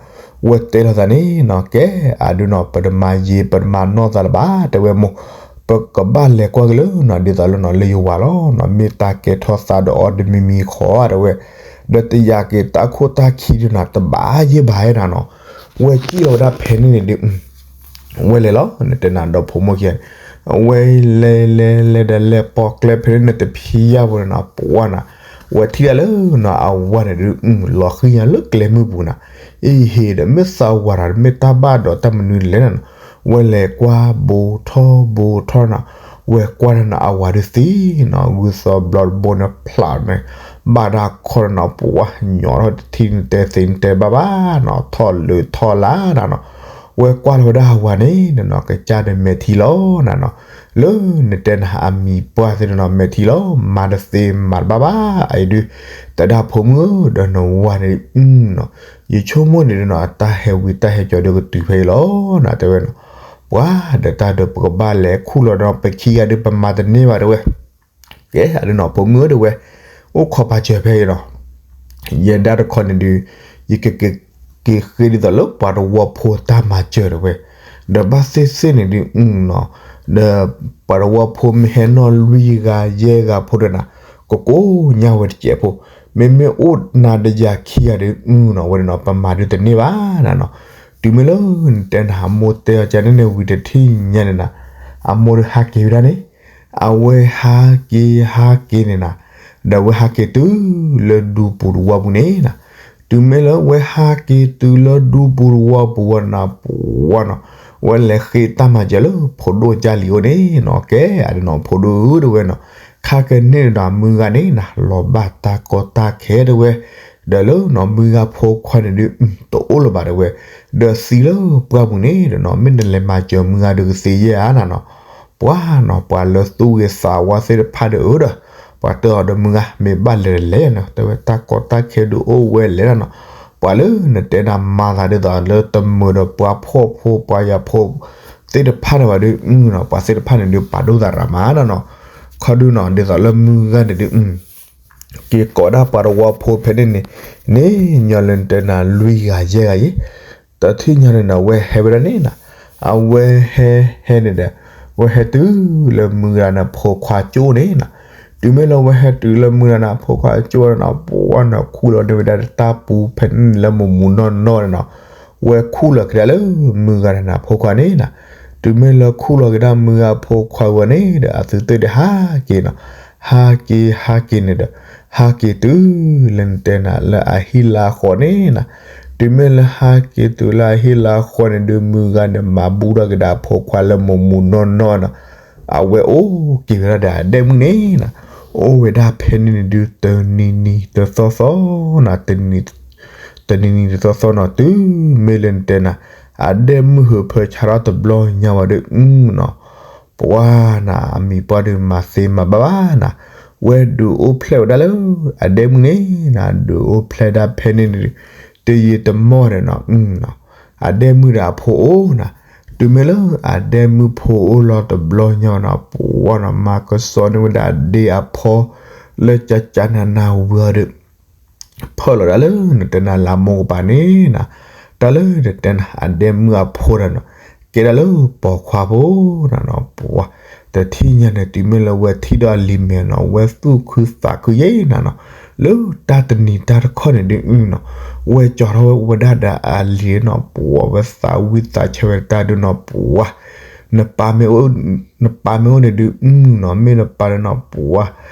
ဝဲတဲလိာ်သးန့ၣ်နီၤ ကဲအဒုးနီၤ ပတမၤယံာ်ပတမၤနီၢ်သးလၢၤဘၣ် တဲဝဲမိၢ် ပကဘၣ်လဲၤကွၢ်က့ၤလၢနီၤ ဒ်သိးလၢနီၤ လၢယဝၤလီၤနီၤ မ့ၢ်တၢ်ကဲထီၣ်သးဒီးအီၤတမံၤမံၤဃီဧါ တဲဝဲ ဒီးတယာ်က့ၤတၢ်ခိၣ်တၢ်ခံဒုးနီၤ တဘၣ်ယဲၢ်ဘၣ်ဧါနၤနီၤ ဝဲကံၣ်လီၤဝဲဒၣ်ဖဲန့ၣ်န့ၣ်ဒုး ဝဲလဲၤလီၤ နတဲနၤဒီဖိမိၢ်ခံဂၤန့ၣ် ဝဲလဲၤလဲၤလဲၤဒီးလဲၤပိာ်ကျဲဖဲန့ၣ်န့ၣ် တဖံးယၢ်ဖိန့ၣ်နီၤ ပှၤနၤ ဝဲထံၣ်ဒၣ်လၢနီၤ အဝၤန့ၣ်ဒုး လီၤဃံၤညါလၢကျဲမုၢ်ပူၤနၤ အ့ဟ့ဒီး မ့ၢ်သးဝးတၢ် မ့ၢ်တၢ်ဘၣ်ဒီးတၢ်မနုၤလဲၣ်နၤနီၤ ဝဲလဲၤကွၢ်ဘူးထီၣ်ဘူးထီၣ်နၤ ဝဲကွၢ်ဒၣ်နၤ အဝၤဒုးသံနီၤ ဂုၢ်သီဘျီတဘိန့ၣ် ဖျးန့ၣ် ဘၣ်တၢ်ခီနၤနီၤ ပှၤညီထီၣ်တထံၣ်နတဲသ့နတဲဘၣ်ဘၣ်နီၤ ထီၣ်လၢထီၣ်လၢနၤနီၤ ဝဲကွၢ်လီၤဝဲဒၣ်အဝၤန့ၣ်နၤနီၤ ကစၢ်ဒီးမဲာ်ထံလီၤနၤနီၤ လၢနတဲနၤအမံၤပှၢ်သ့ၣ်နၤနီၤ မဲာ်ထံလီၤ မၤတသ့မၤတဘၣ်ဘၣ် အအံၤဒုး တဲဒၣ်ဖိမုၣ်ဧၢ ဒီးနဝၤန့ၣ်ဒုးနီၤ ယဆိကမိၣ်န့ၣ်ဒုးနီၤ အတၢ်ဟဲဝံၤတၢ်ဟဲကီၤဒုးကတုၤဖဲအံၤလီၤနၤ တဲဝဲနီၤ ပှၤဒီးတၢ်ဒီးပကဘၣ်လဲၤခူၣ်လီၤဒီး ပခံဂၤဒုးပမၤတန့ၢ်ဘၣ်တဲဝဲ ကဲအဒုးနီၤ ဖိမုၣ်ဧၢတဲဝဲ အိၣ်ခိးပာ်စၢၤဖဲအံၤနီၤ ယဲဒၣ်တခီန့ၣ်ဒုး ယကက့ၤဃ့ဒ်သိးလၢပှၤတဝီဖိတၢ်မၤစၢၤတဲဝဲ ဒီးဘၣ်သ့ၣ်သ့ၣ်န့ၣ်ဒုးနီၤ ဒီးပှၤတဝီဖိမ့ၢ်ဟဲနီၢ်လွံၢ်ဂၤယဲၢ်ဂၤဖိဒီးနၤ ကကိးညါဝဲတစဲးဖိ မ့မ့ၢ်အိၣ်နၤဒီးယၤခံဂၤဒုးနီၤ ဝဲန့ၣ်နီၤ ပမၤဒုးတန့ၢ်ဘၣ်နၤနီၤ တုၤမ့ၢ်လၢနတဲနၤ အမိၢ်တဲအီၤကန့ၣ်န့ၣ် ဝံၤတထံၣ်ညါန့ၣ်နၤ အမိၢ်ဒုးဟးက့ၤဝဲဒၣ်န့ၣ် အဝဲဟးက့ၤဟးက့ၤန့ၣ်နၤ ဒီးဝဲဟးက့ၤတုၤလၢဒူပူၤတဝီပူၤန့ၣ်နၤ တုၤမ့ၢ်လၢဝဲဟးက့ၤတုၤလၢဒူပူၤတဝီပူၤဝဲနၤ ပှၤနီၤ ဝဲလဲၤဃ့တၢ်မၤစၢၤလၢဖိဒိၣ်ကၢ်လံၤအိၣ်န့ၣ်နီၤ ကဲအဒုးနီၤ ဖိဒိၣ်ဧၢတဲဝဲနီၤ ခါကန့ၣ်ဒီးမုၢ်ဂၤန့ၣ်နၤ လီၤဘၣ်တၢ်ကီတၢ်ခဲတဲဝဲ ဒီးလၢနီၤ မုၢ်ဂၤဖိခွါန့ၣ်ဒုး တအိၣ်လၢၤဘၣ်တဲဝဲ ဒီးသံလၢပှၢ်ပူၤန့ၣ်ဒီးနီၤ မ့ၢ်နလဲၤမၤစၢၤမုၢ်ဂၤဒုးကသ့ယဲၢ်ဧါနၤနီၤ ပှၤနီၤ ပှၤလၢသူၣ်ဂ့ၤသးဝါသ့ၣ်တဖၣ်ဒီးဧၢဒီး ပှၤတဲအီၤဒီးမုၢ်ဂၤ မ့ၢ်ဘၣ်လဲၤတလဲၣ်နီၤ တဲဝဲတၢ်ကီတၢ်ခဲဒုးအိၣ်ဝဲလဲၣ်နၤနီၤ ပှၤလၢနတဲနၤမၤသးဒ်သိးလၢတမုာ်ဒီးပှၤဖှီၣ်ဖိပှၤယာ်ဖိသ့ၣ်တဖၣ်န့ၣ်ဘၣ်ဒုးနီၤ ပှၤသ့ၣ်တဖၣ်န့ၣ်ဒုးပာ်ဒိၣ်သးရၤမးနၤနီၤ ခီဒုးနီၤ ဒ်သိးလၢမုၢ်ဂၤန့ၣ်ဒုး က့ၤကိးဒၣ်ပှၤတဝီဖိဖဲန့ၣ်န့ၣ် န့ၣ်ညီလၢနတဲနၤလွံၢ်ဂၤယဲၢ်ဂၤအံၤ တထံၣ်ညါန့ၣ်နၤ ဝဲဟဲဝဲဒၣ်န့ၣ်နၤ အဝဲဟဲဟဲန့ၣ်ဒီး ဝဲဟဲတုၤလၢမုၢ်ဂၤန့ၣ်ဖိခွါကၠိန့ၣ်နၤ တုၤမ့ၢ်လၢဝဲဟဲတုၤလၢမုၢ်ဂၤန့ၣ်ဖိခွါကၠိန့ၣ်နၤ ပှၤနီၤခူၣ်လီၤန့ၢ်ဝဲဒၣ်တၢ်ပူၤဖဲန့ၣ်လၢမူးမူးနီၢ်နီၢ်န့ၣ်နၤ ဝဲခူၣ်လီၤက့ၤဒၣ်လၢမုၢ်ဂၤန့ၣ်နၤဖိခွါန့ၣ်နၤ တုၤမ့ၢ်လၢခူၣ်လီၤက့ၤဒၣ်မုၢ်ဂၤဖိခွါဝဲန့ၣ်ဒီး အသုသ့ၣ်ဒီးဟးက့ၤနီၤ ဟးက့ၤဟးက့ၤန့ၣ်ဒီး ဟးက့ၤတုၤလၢနတဲနၤလၢအဟံၣ်လၢအဃီန့ၣ်နၤ တုၤမ့ၢ်လၢဟးက့ၤတုၤလၢအဟံၣ်လၢအဃီန့ၣ်ဒုး မုၢ်ဂၤန့ၣ် မၤဘူၣ်ထီၣ်က့ၤဒၣ်အဖိခွါလၢမူးမူးနီၢ်နီၢ်နီၤ အဝဲအိၣ်က့ၤဝဲဒၣ်ဒီးအဒဲၣ်မုၣ်န့ၣ်နၤ အိၣ်ဝဲဒၣ်ဖဲန့ၣ်န့ၣ်ဒုး တနံၤနံၤတသီသီနၤ တနံၤနံၤတသီသီနီၤ တုၤမ့ၢ်လၢနတဲနၤ အဒဲၣ်မုၣ်ဟၢဖၢဆါထီၣ်တဘျီညါဝဲဒီး နီၤ ပှၤနၤ အမံၤပှၢ်ဒုးမၤသ့မၤဘၣ်ဘၣ်နၤ ဝဲဒုးအိၣ်ဖျဲၣ်ဝဲဒၣ်လၢ အဒဲၣ်မုၣ်န့ၣ်နၤ ဒုးအိၣ်ဖျဲၣ်ဒၣ်ဖဲန့ၣ်န့ၣ် တယံာ်တမီၢ်ဒီးနီၤ အဒဲၣ်မုၣ်ဒီးအဖိအိၣ်နၤ တုၤမ့ၢ်လၢအဒဲၣ်မုၣ်ဖိအိၣ်လီၤတဘျီညါနီၤ ပှၤနီၤ မၤကစီန့ၢ်ဝဲဒၣ်အဒ့အဖီ လၢကကနနၤဝံၤအီၤဒီး ဖၢၣ်လီၤဒၣ်လၢနတဲနၤလၢမိၢ်ကပၤန့ၣ်နၤ တၢ်လၢနတဲနၤ အဒဲၣ်မုၣ်အဖိဒီးနီၤ ကဲဒၣ်လၢပိာ်ခွါဖိနၤနီၤ ပှၤ တထံၣ်ညါန့ၣ် တုၤမ့ၢ်လၢဝဲထံၣ်ဒီးအလံၤမဲာ်နီၤ ဝဲသူၣ်ခုသးခုယဲၢ်နၤနီၤ, လၢတၢ်တနံၤတၢ်တခီန့ၣ်ဒုးနီၤ, ဝဲကၠီၤထီၣ်ဝဲဒၣ်ဒီးအလံၤနီၤ ပှၤဝဲသးဝံၣ်သးဆၢဝဲတၢ်ဒုးနီၤ ပှၤ နပၢ်မ့ၢ်အိၣ်န့ၣ်ဒုးနီၤ မ့ၢ်နပၢ်န့ၣ်နီၤ ပှၤ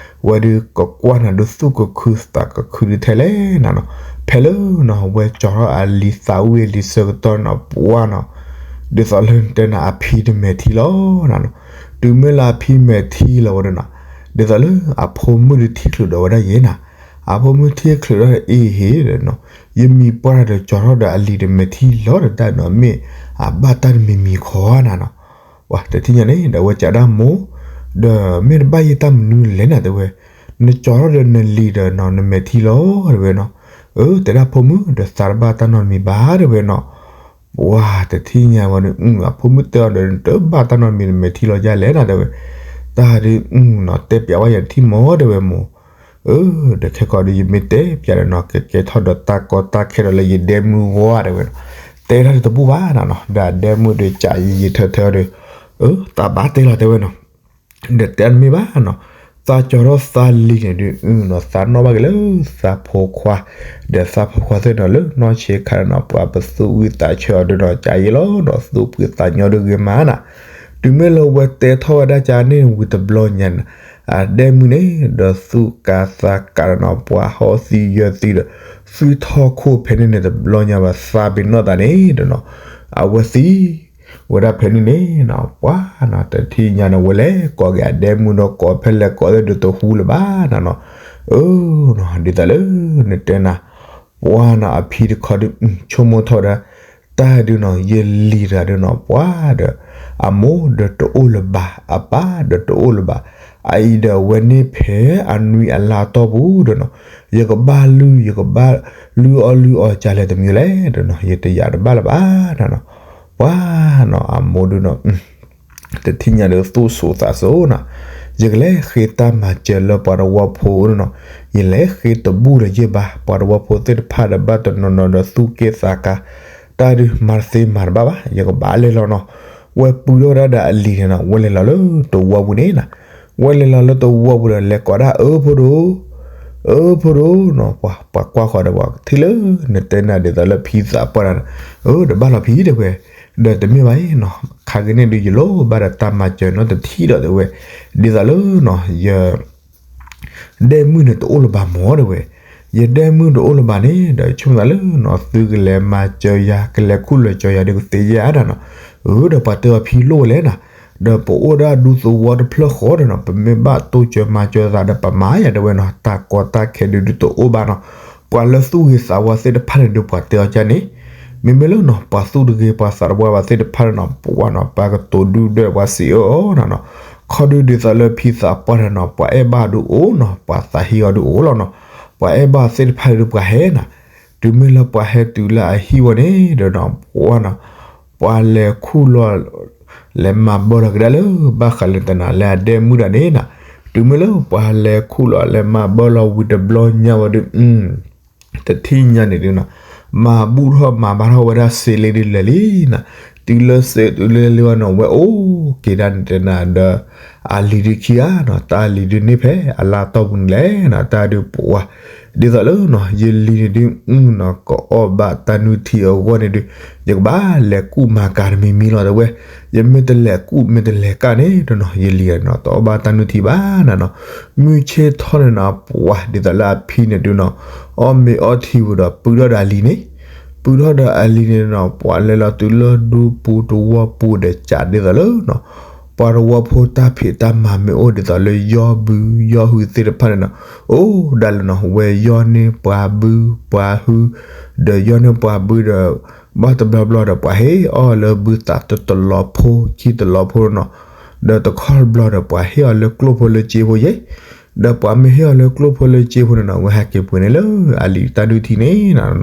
ဝဲဒုးကကွၢ်နၤဒုးသူၣ်ကခုသးကခုဒုးထဲလဲၣ်နၤနီၤ, ဖဲလၢနီၤ ဝဲကၠီၤထီၣ်အလံၤသးဝံၣ်အလံၤဆၢကတီၢ်နီၤ ပှၤနီၤ ဒ်သိးလၢနတဲနၤအဖံတမဲာ်ထံလီၤနၤနီၤ, တုၤမ့ၢ်လၢအဖံမဲာ်ထံလီၤဝဲဒၣ်နီၤ, ဒ်သိးလၢအဖိမုၣ်ဒုးထံၣ်ချုးဒီးဝဲဒၣ်ယဲနၤ, အဖိမုၣ်ထံၣ်ချုးဒီးအံၤဟ့ၣ်ဒီးနီၤ, ယမံၤပှၢ်ဒီးကၠီၤထီၣ်ဒီးအလံၤတမဲာ်ထံလီၤဒီးတၢ်နီၤ မ့ၢ်အဘၣ်တၢ်တမံၤမံၤခီနၤနီၤ ပှၤတထံၣ်ညါန့ၣ် ဒီးဝဲကးဒၣ်မိၢ်, ဒီးမ့ၢ်တဘၣ်ယဲတၢ်မနုၤလဲၣ်နၤတဲဝဲ, နကၠီၤထီၣ်ဒီးနလံၤဒီးနီၤ နမဲာ်ထံလီၤတဲဝဲနီၤ, အၢ တဲဒၣ်ဖိမုၣ်ဒီးသးတဘၣ်တၢ်နီတမံၤဘၣ်တဲဝဲနီၤ, ပှၤတထံၣ်ညါဝဲန့ၣ် အဖိမုၣ်တဲအီၤဒီး နတဘၣ်တၢ်နီတမံၤနမဲာ်ထံလီၤယဲလဲၣ်နၤတဲဝဲ, တၢ်ဒုးနီၤ တဲပျးဝဲယၤတထံၣ်မီၤတဲဝဲမိၢ် အၢ ဒီးခဲကီးဒီးယမ့ၢ်တဲပျးဒီးနီၤ ကကဲထီၣ်ဒီးတၢ်ကီတၢ်ခဲဒီးလၢယဒဲမုၢ်ဂီၢ်တဲဝဲနီၤ, တဲထီၣ်တဘူၣ်ဘၣ်နၤနီၤ ဒီးအဒဲမုၢ်ဒီးကးယံာ်ယံာ်ထၢထၢဒီး, အၢ သးဘၣ်တဲလီၤတဲဝဲနီၤ, ဒီးတဲမ့ၢ်ဘၣ်နီၤ, သးကၠီၤထီၣ်သးလံၤန့ၣ်ဒုးနီၤ သးနီၣ်ဘၣ်က့ၤလၢသးဖိခွါ, ဒီးသးဖိခွါသ့ၣ်နီၤ လၢနီၢ်ဆံးခါန့ၣ်နီၤ ပှၤပသူၣ်ဝံၣ်သးဆၢအီၤဒုးနီၤ ကးယံာ်လီၤနီၤ သူၣ်ဖှံသးညီဒုးဂ့ၤမးနၤ, တုၤမ့ၢ်လၢဝဲတဲထီၣ်ဝဲဒၣ်ကန့ၣ်ဝံၤတဘျီညါန့ၣ်, အဒဲမုၢ်န့ၣ် ဒီးသူၣ်ကါသးကါဒီးနီၤ ပှၤဟီၣ်သံယၢၢ်သံဒီး သွံၣ်ထီၣ်ခိၣ်ဖဲန့ၣ်န့ၣ် တဘျီညါဘၣ်သးပ့ၤနီၣ်သးန့ၣ်ဒီးနီၤ, အဝဲသံ ဝဲဒၣ်ဖဲန့ၣ်န့ၣ်နီၤ ပှၤနီၤ တထံၣ်ညါန့ၣ် ဝဲလဲၤကိးက့ၤအဒဲမုၢ်ဒီးကိးဖဲလဲၣ်ကိးသ့ၣ်ဒီးတဟူလၢၤဘၣ်နၤနီၤ, အၢ နီၤ ဒ်သိးလၢနတဲနၤ ပှၤနီၤ အဖံတခီဒုး ဆိကမိၣ်ထီၣ်ဝဲဒၣ် တၢ်ဒုးနီၤ ယလံၤတဂၤဒုးနီၤ ပှၤဒီး အမိၢ်ဒီးတအိၣ်လၢၤဘၣ် အပၢ်ဒီးတအိၣ်လၢၤဘၣ်, အအံၤဒီးအဝဲန့ၣ်ဖဲအနွံအလါတီၢ်ပူၤဒီးနီၤ, ယကဘၣ်လုၢ် ယကဘၣ်လုၢ်အီၣ်လုၢ်အီကၢ်လဲၣ်တမံၤလဲၣ်ဒီးနီၤ ယတယာ်တဘၣ်လၢၤဘၣ်နၤနီၤ, ပှၤနီၤ အမိၢ်ဒုးနီၤ တထံၣ်ညါဒီးသူၣ်စိၤသးစိၤနီၤ, ယကလဲၤဃ့တၢ်မၤစၢၤလၢပှၤတဝီဖိနီၤ, ယလဲၤဃ့တဘူၣ်လၢၤယဲၢ်ဘၣ်, ပှၤတဝီဖိသ့ၣ်တဖၣ်ဒီးဘၣ်တနီၤနီၤဒီးသူၣ်က့ၣ်သးကါ, တၢ်ဒုးမၤတသ့မၤတဘၣ်ဘၣ်, ယကဘၣ်လဲၤလီၤနီၤ, ဝဲပုၢ်ထီၣ်ဝဲဒၣ်ဒီးအလံၤန့ၣ်နီၤ ဝဲလဲၤလီၤလၢတဝီပူၤန့ၣ်နီၤ, ဝဲလဲၤလီၤလၢတဝီပူၤဒီး လဲၤကိးဒၣ်အၢဖိဒိၣ် အၢဖိဒိၣ်နီၤ, ပှၤ ပှၤကွၢ်ဃီၤဒီးပှၤထံၣ်လၢ နတဲနၤဒ်သိးလၢဖံသးပှၢ်တဂၤန့ၣ်, အၢ ဒီးဘၣ်လီၤဖံတဲဝဲ, ဒီးတမ့ၢ်ဘၣ်နီၤ, ခါက့ၤန့ၣ်ဒုးယလိၣ်ဘၣ်ဒီးတၢ်မၤစၢၤနီတထံၣ်ဒီးတဲဝဲ, ဒ်သိးလၢနီၤ ယ ဒဲမုၢ်န့ၣ်တအိၣ်လၢၤဘၣ်မၢ်တဲဝဲ, ယဒဲမုၢ်တအိၣ်လၢၤဘၣ်န့ၣ် ဒီးဆိကမိၣ်သးလၢနီၤ သုကလဲၤမၤစၢၤယၤ ကလဲၤခူၣ်လီၤစၢၤယၤဒီးကသ့ယဲၢ်ဧါနၤနီၤ, အၢ ဒီးပှၤတဲအီၤဖံလိၣ်ဝဲလဲၣ်နၤ, ဒီးပအိၣ်ဒၣ်ဒူသဝီတဖျၢၣ်ဃီဒီးနီၤ ပမ့ၢ်ဘၣ်တိစၢၤမၤစၢၤသးဒီးပမၤယၤတဲဝဲနီၤ, တၢ်ကီတၢ်ခဲဒုးဒုးတအိၣ်ဘၣ်နီၤ, ပှၤလၢသူၣ်ဂ့ၤသးဝါသ့ၣ်တဖၣ်န့ၣ်ဒုးပှၤတဲအီၤကန့ၣ်, မ့မ့ၢ်လၢနီၤ ပှၤသူၣ်တဂ့ၤ ပှၤသးတဝါဘၣ်သ့ၣ်တဖၣ်န့ၣ်နီၤ ပှၤနီၤ ပှၤကတိၤဒုၣ်ဒွဲၣ်ပှၤစံးအၢအီၤနၤနီၤ, ခီဒုးဒ်သိးလၢဖံသးပှၢ်တဂၤနီၤ ပှၤအဲၣ်ဘၣ်ဒုးအိၣ်နီၤ ပှၤသးဟ့အီၤဒုးအိၣ်လီၤနီၤ, ပှၤအဲၣ်ဘၣ်အီၤသ့ၣ်တဖၣ်ဒုးပှၤဟဲနၤ, တုၤမ့ၢ်လၢပှၤဟဲတုၤလၢအဟံၣ်ဝဲန့ၣ်ဒီးနီၤ ပှၤနီၤ ပှၤလဲၤခူၣ်လီၤ လဲၤမၤဘၢလီၤကဒါလၢ ဘၣ်ဃးလၢတနၤလၢအဒဲမုၢ်တဂၤန့ၣ်နၤ, တုၤမ့ၢ်လၢပှၤလဲၤခူၣ်လီၤလဲၤမၤဘၢလီၤဝံၤတဘျီညါဝဲဒုး တထံၣ်ညါန့ၣ်ဒုးနီၤ မၤဘူၣ်ထီၣ်မၤဘၣ်ထီၣ်ဝဲဒၣ်စ့လ့ဒုးလဲၤလံနၤ, တုၤလၢစ့တုၤလၢလံဝဲနီၤ ဝဲအိၣ်က့ၤဒၣ်န့ၣ်တနၤဒီး အလံၤဒုးခံဂၤနီၤ တၢ်အလံၤဒုးန့ၢ်ဖဲအလါတီၢ်ပူၤန့ၣ်လဲၣ်နီၤ တၢ်ဒုးပှၤ ဒ်သိးလၢနီၤ ယလံၤန့ၣ်ဒုးနီၤ ကအီၣ်ဘၣ်တၢ်နုၢ်ထံအဂီၢ်န့ၣ်ဒုး ယကဘၣ်လဲၤကူၣ်မၤကၤတမံၤမံၤလီၤတဲဝဲ, ယမ့ၢ်တလဲၤကူၣ်မ့ၢ်တလဲၤကၤန့ၣ် တနီၤ ယလံၤနီၤ တအီၣ်ဘၣ်တၢ်နုၢ်ထံဘၣ်နၤနီၤ, မုၢ်ဆ့ၣ်ထီၣ်န့ၣ်နီၤ ပှၤဒ်သိးလၢအဖံန့ၣ်ဒုးနီၤ အီၣ်မ့ၤအီထံဝံၤဒီး ပုၢ်ထီၣ်ဒီးအလံၤန့ၣ်, ပုၢ်ထီၣ်ဒီးအလံၤန့ၣ်နီၤ ပှၤလဲၤလီၤတုၤလၢဒူပူၤတဝီပူၤဒီးကးဒ်သိးလၢနီၤ ပှၤတဝီဖိတၢ်ဖံးတၢ်မၤမ့ၢ်အိၣ်ဒ်သိးလၢယီၢ်ဘုယီၢ်ဟုသ့ၣ်တဖၣ်န့ၣ်နီၤ, အိၣ်ဒၣ်လၢနီၤ ဝဲယီၢ်န့ၢ်ပှၤဘုပှၤဟု, ဒီးယီၢ်န့ၢ်ပှၤဘုဒီး ဘၣ်တဘျီဘျီဒီး ပှၤဟ့ၣ်အီၣ်လၢဘုသးတတလီၤဖိခံတလီၤဖိနီၤ, ဒီးတခီတဘျီဒီး ပှၤဟ့ၣ်အီၤလၢကျိၣ်ဖိလၢစ့ဖိယဲၢ်, ဒီးပှၤမ့ၢ်ဟ့ၣ်အီၤလၢကျိၣ်ဖိလၢစ့ဖိန့ၣ်နီၤ ဝဲဟဲက့ၤပှ့ၤန့ၣ်လၢအလံၤတၢ်ဒုးထံန့ၣ်နီၤ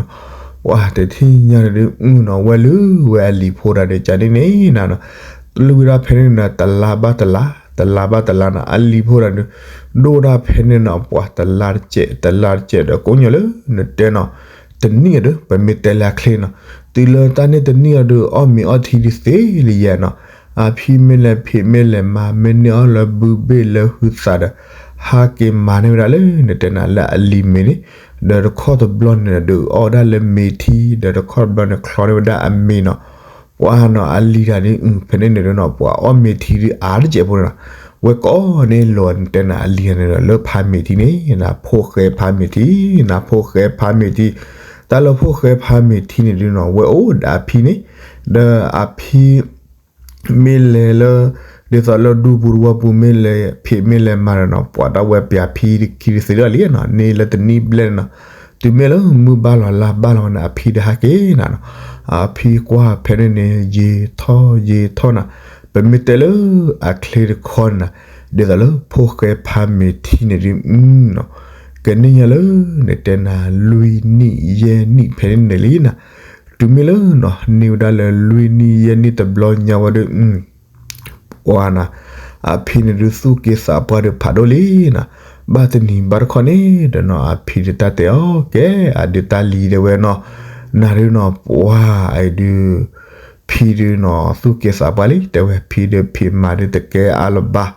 ပှၤတထံၣ်ညါန့ၣ်ဒုးနီၤ ဝဲလုၢ်ဝဲအလံၤဖိတဂၤဒီးကးန့ၣ်န့ၣ်နီၤ, လုၢ်ဝဲဒၣ်ဖဲန့ၣ်နီၤ တလါဘၣ်တလါ တလါဘၣ်တလါနီၤ အလံၤဖိတဂၤဒီး ဒိၣ်ဒၣ်ဖဲန့ၣ်နီၤ ပှၤတလါတစဲး တလါတစဲးဒီးကိးညီလၢနတဲနီၤ, တနံၣ်အံၤဒီး ပမ့ၢ်တဲလၢအချ့နီၤ, တုၤလၢတၢ်န့ၣ်တနံၣ်အံၤဒီး အီၣ်မ့ၤအီထံဒုးသ့လံယဲနီၤ, အဖံမ့ၢ်လဲၤဖံးမ့ၢ်လဲၤမၤ မ့ၢ်န့ၢ်အီၤလၢဘုဘ့ၣ်လၢဟုသးဒီး ဟးက့ၤမၤန့ၢ်ဝဲဒၣ်လၢနတဲနၤလၢအလံၤမ့ၤန့ၣ်, ဒီးတခီတဘျီန့ၣ်ဒီး အီၣ်ဝဲဒၣ်လၢမ့ၤထံ ဒီးတခီတဘျီန့ၣ် ချီန့ၢ်ဝဲဒၣ်အမ့ၤနီၤ. ပှၤနီၤအလံၤတၢ်ဒ် ဖဲန့ၣ်န့ၣ်ဒီးနီၤ ပှၤအီၣ်မ့ၤထံဒ်အါတစဲးဖိန့ၣ်နီၤ. ဝဲကိးန့ၣ်လီၤ နတဲနၤအလံၤန့ၣ်ဒီး လၢဖးမ့ၤထံန့ၣ် နဖိၣ်ဃဲဖးမ့ၤထံ, နဖိၣ်ဃဲဖးမ့ၤထံ, တၢ်လၢဖိၣ်ဃဲဖးမ့ၤထံန့ၣ်ဒ်နီၤ ဝဲအိၣ်ဒီးအဖံန့ၣ်, ဒီးအဖံ မ့ၢ်လဲၤလၢ ဒ်သိးလၢဒူပူၤတဝီပူၤ မ့ၢ်လဲၤဖံးမ့ၢ်လဲၤမၤဒီးနီၤ ပှၤတၢ်ဝဲပှၤဖံတခံတသ့ဒီးလံနီၤ န့ၢ်လၢတနံၣ်ဘျဲၣ်န့ၣ်နီၤ. တုၤမ့ၢ်လၢမုၢ်ဘၣ်လီၤလါဘၣ်လီၤဝဲန့ၣ် အဖံဒီးဟးက့ၤနၤနီၤ. အဖံကွၢ်ဖဲန့ၣ်န့ၣ် ယံာ်ထီၣ်ယံာ်ထီၣ်နၤ, ပမ့ၢ်တဲလၢအချ့တခီန့ၣ်နၤ, ဒ်သိးလၢဖိၣ်ဃဲဖးမ့ၤထံန့ၣ်ဒ် ကန့ၢ်ညါလၢ နတဲနၤ လွံၢ်နံၣ်ယဲၢ်နံၣ်ဖဲန့ၣ်န့ၣ်လံနၤ. တုၤမ့ၢ်လၢနီၤ န့ၢ်ဝဲဒၣ်လၢလွံၢ်နံၣ်ယဲၢ်နံၣ်တဘျီညါဝဲဒီး ပှၤနၤ အဖံန့ၣ်ဒုးသူၣ်က့သးပှၢ်ဒီးဖးဒိၣ်လံနၤ. ဘၣ်တနံၤဘၣ်တခီန့ၣ်ဒီးနီၤ အဖံဒုးတၢ်တဲအီၤ ကဲ အဒုးတၢ်လံၤတဲဝဲနီၤ, နၤဒုးနီၤ ပှၤအံၤဒုး ဖံဒုးနီၤ သူၣ်က့သးပှၢ်လံ တဲဝဲ ဖံဒုးဖံးမၤဒုးတကဲအါလၢၤဘၣ်,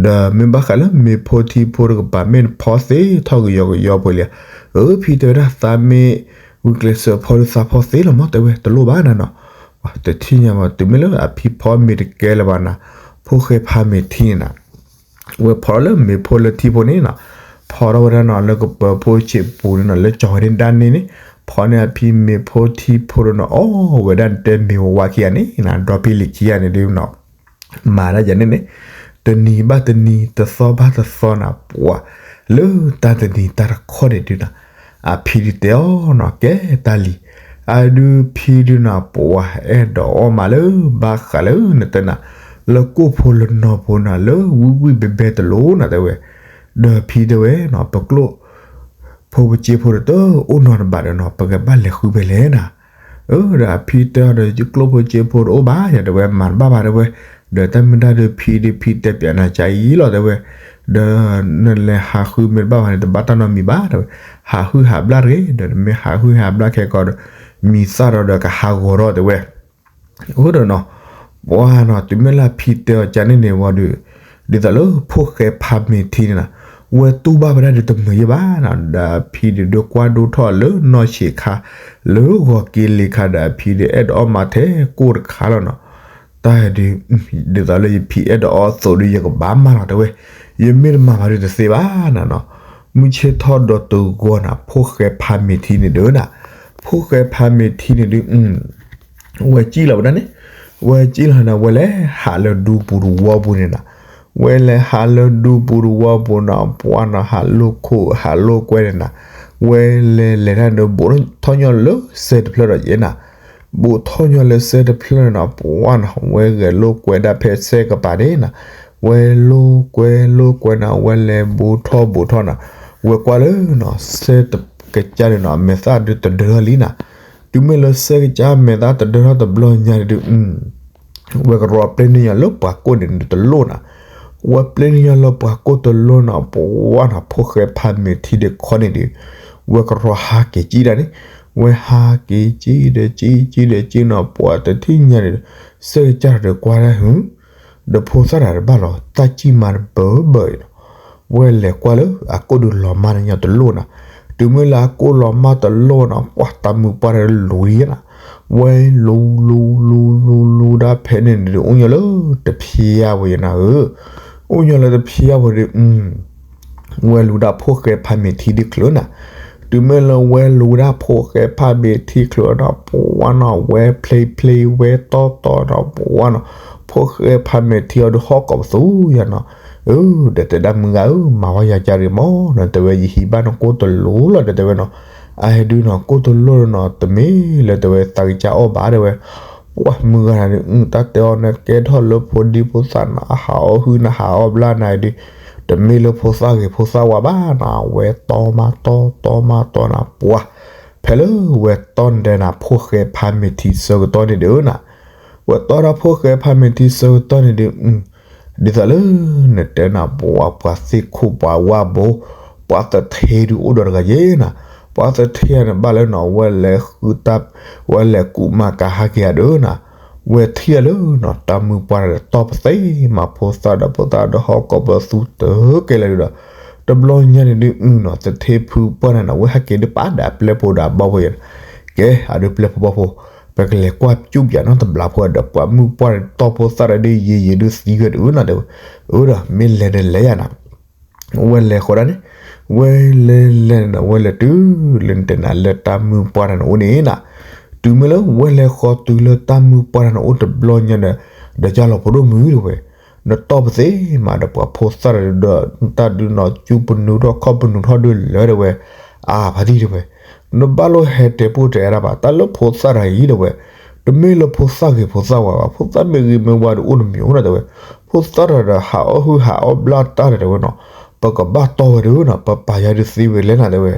ဒီးမ့ၢ်ဘၣ်ဃးလၢမ့ၤဖိထံဖိတကပၤ မ့ၢ်နဖီသ့ထီၣ်ကယီကယီဖိလံဧါ. အၢ ဖံတဲဝဲဒၣ် သးမ့ၢ်ဝံၤကျဲးစၢးဖီဒုးသးဖီသ့လီၤမး တဲဝဲ တလိၣ်ဘၣ်နၤနီၤ. တထံၣ်ညါမး တုၤမ့ၢ်လၢအဖံဖီမ့ၤတကဲလၢၤဘၣ်နၤ, ဖိၣ်ဃဲဖးမ့ၤထံန့ၣ်နၤ ဝဲဖီထီၣ်လၢမ့ၤဖိလၢထံဖိန့ၣ်နီၤ, ဖီထီၣ်ဝဲဒၣ်နီၤ လၢကပၢၤဖိဆံးပူၤန့ၣ်နီၤ လၢကၠီၤဝဲဒၣ်ဒၣ်န့ၣ်န့ၣ်, ဖီန့ၢ်အဖံမ့ၤဖိထံဖိဒီးနီၤ အီၣ်ဝဲဒၣ်တဲမ့ၤဝဲဝါခံဂၤန့ၣ်နၤ ဒီဖံလံၤခံဂၤန့ၣ်ဒုးနီၤ မၤဒၣ်ယၤန့ၣ်န့ၣ်, တနံၤဘၣ်တနံၤ တသီဘၣ်တသီနၤ ပှၤ လၢတၢ်တနံၤတၢ်တခီန့ၣ်ဒုးနၤ, အဖံဒုးတဲအီၤနီၤ ကဲတၢ်လံၤ, အဒုးဖံဒုးနၤ ပှၤအဲၣ်ဒိးအီၣ်မးလၢဘၣ်ဃးလၢနတဲနၤ လၢကိၣ်ဖိလၢနီၢ်ဖိနၤ လၢဝံၣ်ဝံၣ်ဘဲဘဲတလိၣ်နၤ တဲဝဲ, ဒီးဖံတဲဝဲနီၤ ပကျိၣ် ဖိပစ့ဖိဒီးတအိၣ်နီတဘ့ၣ်ဒီးနီၤ ပကဘၣ်လဲၤဃုဖဲလဲၣ်နၤ. အၢ ဒီးအဖံတဲအီၤဒီး ယကျိၣ်ဖိစ့ဖိတအိၣ်ဘၣ်ယၤ တဲဝဲ မၤတဘၣ်ဘၣ် တဲဝဲ, ဒီးတၢ်မ့ၢ်တၢ်ဒုးဖံဒုးဖံတဲပၠးနၤကါအံၤလီၤ တဲဝဲ, ဒီးနလဲၤဟးဃုမ့ၢ်တဘၣ်ဘၣ်န့ၣ် တဘၣ်တၢ်နီတမံၤဘၣ် တဲဝဲ, ဟးဃုဟးဘျၣ်တဂ့ၤ ဒီးနမ့ၢ်ဟးဃုဟးဘျၣ်ခဲကီးဒီး မံၤသၣ်ဒီးဒီးကဟးဂီၤထီၣ် တဲဝဲ အဃိဒီးနီၤ ပှၤနီၤ တုၤမ့ၢ်လၢအဖံတဲအီၤကါန့ၣ်န့ၣ်ဝံၤဒီး ဒ်သိးလၢဖိၣ်ဃဲဖးမ့ၤထံန့ၣ်နၤ ဝဲတူၢ်ဘၣ်ဝဲဒၣ်ဒီးတမုာ်ယဲၢ်ဘၣ်နၤ ဒီးအဖံဒုးဒိကွၢ်ဒိၣ်ထီၣ်လၢနီၢ်ဆံးခါ လၢဂီၤက့ၤလံၤခါဒီးအဖံဒုးအဲၣ်ဒိးအီၣ်မးထဲကိၣ်တခါလီၤနီၤ တၢ်ဒုး ဒ်သိးလၢယဖံအဲၣ်ဒိးအီၣ်အသိးဒီး ယကဘၣ်မၤလီၤ တဲဝဲ, ယမ့ၢ်တမၤဘၣ်ဒီးတသ့ဘၣ်နၤနီၤ. မုၢ်ဆ့ၣ်ထီၣ်ဒီးတဂီၤနၤ ဖိၣ်ဃဲဖးမ့ၤထံန့ၣ်ဒုးနၤ, ဖိၣ်ဃဲဖးမ့ၤထံန့ၣ်ဒုး ဝဲကံၣ်လီၤဝဲဒၣ်န့ၣ်, ဝဲကံၣ်လီၤန့ၣ် ဝဲလဲၤဟးလၢဒူပူၤတဝီပူၤန့ၣ်နၤ, ဝဲလဲၤဟးလၢဒူပူၤတဝီပူၤနီၤ ပှၤနီၤ ဟးလိာ်ခိၣ်ဟးလိာ်ကွဲန့ၣ်နၤ, ဝဲလဲၤလဲၤတၢ်န့ၣ်ဘူးထီၣ်ညီလၢစဲတဖျၢၣ်ဒီးယဲၢ်နၤ ဘူးထီၣ်ညီလၢစဲတဖျၢၣ်န့ၣ်နီၤ ပှၤနီၤ ဝဲဂဲၤလိာ်ကွဲဒၣ်ဖဲစဲကပၤန့ၣ်နၤ, ဝဲလိာ်ကွဲလိာ်ကွဲနၤ ဝဲလဲၤဘူးထီၣ်ဘူးထီၣ်နၤ, ဝဲကွၢ်လၢနီၤ စဲကစၢ်န့ၣ်နီၤ အမဲာ်သၣ်ဒုးတဒၢထီၣ်လံနၤ, တုၤမ့ၢ်လၢစဲကစၢ်အမဲာ်သၣ်တဒၢထီၣ်တဘျီညါန့ၣ်ဒုး ဝဲကရီပျဲန့ၢ်ညီလၢပှၤကိၣ်န့ၣ်တလိၣ်နၤ, ဝဲပျဲန့ၢ်ညီလၢပှၤကိၣ်တလိၣ်နီၤ ပှၤနီၤ ဖိၣ်ဃဲဖးမ့ၤထံဒုးခီန့ၣ်ဒုး ဝဲကရီဟးက့ၤကံၣ်ဒၣ်န့ၣ်, ဝဲဟးက့ၤကံၣ်ဒီးကံၣ်ကံၣ်ဒီးကံၣ်နီၤ ပှၤတထံၣ်ညါန့ၣ်ဒီး စဲကစၢ်တဒုးကွၢ်ဒၣ်ဟု ဒီးဖိသၣ်တၢ်တဘၣ်လီၤ တၢ်ကံၣ်မၤတဘၢဘၢအံၤနီၤ, ဝဲလဲၤကွၢ်လၢအကိၣ်ဒုးလီၤမၢ်န့ၢ်ညီတလိၣ်နၤ, တုၤမ့ၢ်လၢအကိၣ်လီၤမၢ်တလိၣ်နီၤ ပှၤတၢ်မုာ်ပှၢ်တၢ်လူၤလံနၤ, ဝဲလူၤလူၤလူၤလူၤလူၤဒၣ်ဖဲန့ၣ်န့ၣ်ဒုး အိၣ်ညီလၢတဖျါဝဲယနၤဧၢ, အိၣ်ညီလၢတဖျါဝဲဒီး ဝဲလူၤဒၣ်ဖိၣ်ဃဲဖးမ့ၤထံဒုးချုးနၤ, တုၤမ့ၢ်လၢဝဲလူၤဒၣ်ဖိၣ်ဃဲဖးမ့ၤထံချုးနီၤ ပှၤနီၤ ဝဲဖျ့ဖျ့ဝဲတီတီနီၤ ပှၤနီၤ ဖိၣ်ဃဲဖးမ့ၤထံအီၤဒုးဟီၣ်ကိးပသူယၤနီၤ, အၢ ဒီးတဲဒၣ်မုၢ်ဂၤဧၢ မၤဝဲယၤကါဒုးမးနီၤ တဲဝဲ ယဟံးဘၣ်နကိၣ်တလိၣ်လီၤဒီးတဲဝဲနီၤ, အဟဲဒုးနီၤ ကိၣ်တလိၣ်နီၤ တမ့ၢ်လၢတဲဝဲသးကစၢ်အီၣ်ဘၣ်တဲဝဲ ပှၤမုၢ်ဂၤန့ၣ် တၢ်တဲအီၤနကဲထီၣ်လၢဖိဒံဖိသၣ်နၤ အဟးအီၣ်ဟုၣ်နဟးအီၣ်ဘျါနၤဒုး တမ့ၢ်လၢဖိသၣ်ဂ့ၤဖိသၣ်ဝါဘၣ်နၤ ဝဲတီမးတီတီမးတီနၤ ပှၤ ဖဲလၢဝဲတီဒဲနၤ ဖိၣ်ဃဲဖးမ့ၤထံဆၢကတီၢ်န့ၣ်ဒုးနၤ, ဝဲတီဒၣ်ဖိၣ်ဃဲဖးမ့ၤထံဆၢကတီၢ်န့ၣ်ဒုး ဒ်သိးလၢ နတဲနၤ ပှၤ ပှၤသ့ၣ်ခိၣ်ပှၤဝၣ်ဘိ ပှၤသထ့ဒုးအိၣ်ဒီးတဂၤယဲၢ်နၤ, ပှၤသထ့န့ၣ်ဘၣ်လၢနီၤ ဝဲလဲၤဃုတၢ် ဝဲလဲၤကူၣ်မၤကၤဟးက့ၤယၤဒုးနၤ, ပ ဝဲထံၣ်အလၢနီၤ တၢ်မုၢ်ပှၢ်တၢ်ဒီးတီၢ်ပသ့မး ဖိသၣ်ဒီးဖိသၣ်ဒီးဟီၣ်ကိးပသူတကဲလၢာ်ဒီး တဘျီညါန့ၣ်ဒုးနီၤ သထ့ဖုပှၢ်န့ၣ်နီၤ ဝဲဟဲက့ၤဒုးပာ်ဒီးအပျဲၢ်ဖိဒီးအဘီၣ်ဖိယဲၤ ကဲ အဒုးပျဲၢ်ဖိဘီၣ်ဖိ ပကလဲၤကွၢ်ကၠူၣ်ပၠးနီတဘျီဖိဒီး ပှၤမုၢ်ပှၢ်တီၢ်ဖိသၣ်ဒီးဒုးယံာ်ယံာ်ဒုးသံဝဲဒုးနီၤတဲဝဲ, အၢဒီးမ့ၢ်လဲၤဒီးလဲၤယၤနီၤ ဝဲလဲၤဃီၤဒၣ်န့ၣ်, ဝဲလဲၤလဲၤန့ၣ်ဒီး ဝဲလဲၤတုၤလၢနတဲနၤလၢတၢ်မုၢ်ပှၢ်တၢ်န့ၣ်အိၣ်န့ၣ်နီၤ, တုၤမ့ၢ်လၢဝဲလဲၤဃီၤတုၤလၢတၢ်မုၢ်ပှၢ်တၢ်န့ၣ်အိၣ်တဘျီညါဒီး, ဒီးကၢ်လီၤဖိဒိၣ်မုၣ်တဲဝဲ, နတီၢ်ပသ့မးဒီးပှၤဖိသၣ်ဒီး တၢ်ဒုးနီၤ ကၠူပနူထီၣ်ခီၣ်ပနူထီၣ်ဒုးလၢတဲဝဲ, အါဖါတံၢ်တဲဝဲ, နဘၣ်လိၣ်ဟဲတဲပိၢ်တဲအါတၢ်ဘၣ် တၢ်လၢဖိသၣ်တၢ်အံၤတဲဝဲ, တမ့ၢ်လၢဖိသၣ်ဂ့ၤဖိသၣ်ဝါဘၣ် ဖိသၣ်မ့ၢ်ဂ့ၤမ့ၢ်ဝါဒီးအိၣ်တမံၤအိၣ်နီၤတဲဝဲ, ဖိသၣ်တၢ်ဒီးဟးအီၣ်ဟုၣ်ဟးအီၣ်ဘျါတၢ်ဒီးတဲဝဲနီၤ, ပကဘၣ်တီၢ်ဝဲဒုးနီၤ ပပာ်ယၤဒုးသ့ဝဲလဲၣ်နီၤတဲဝဲ,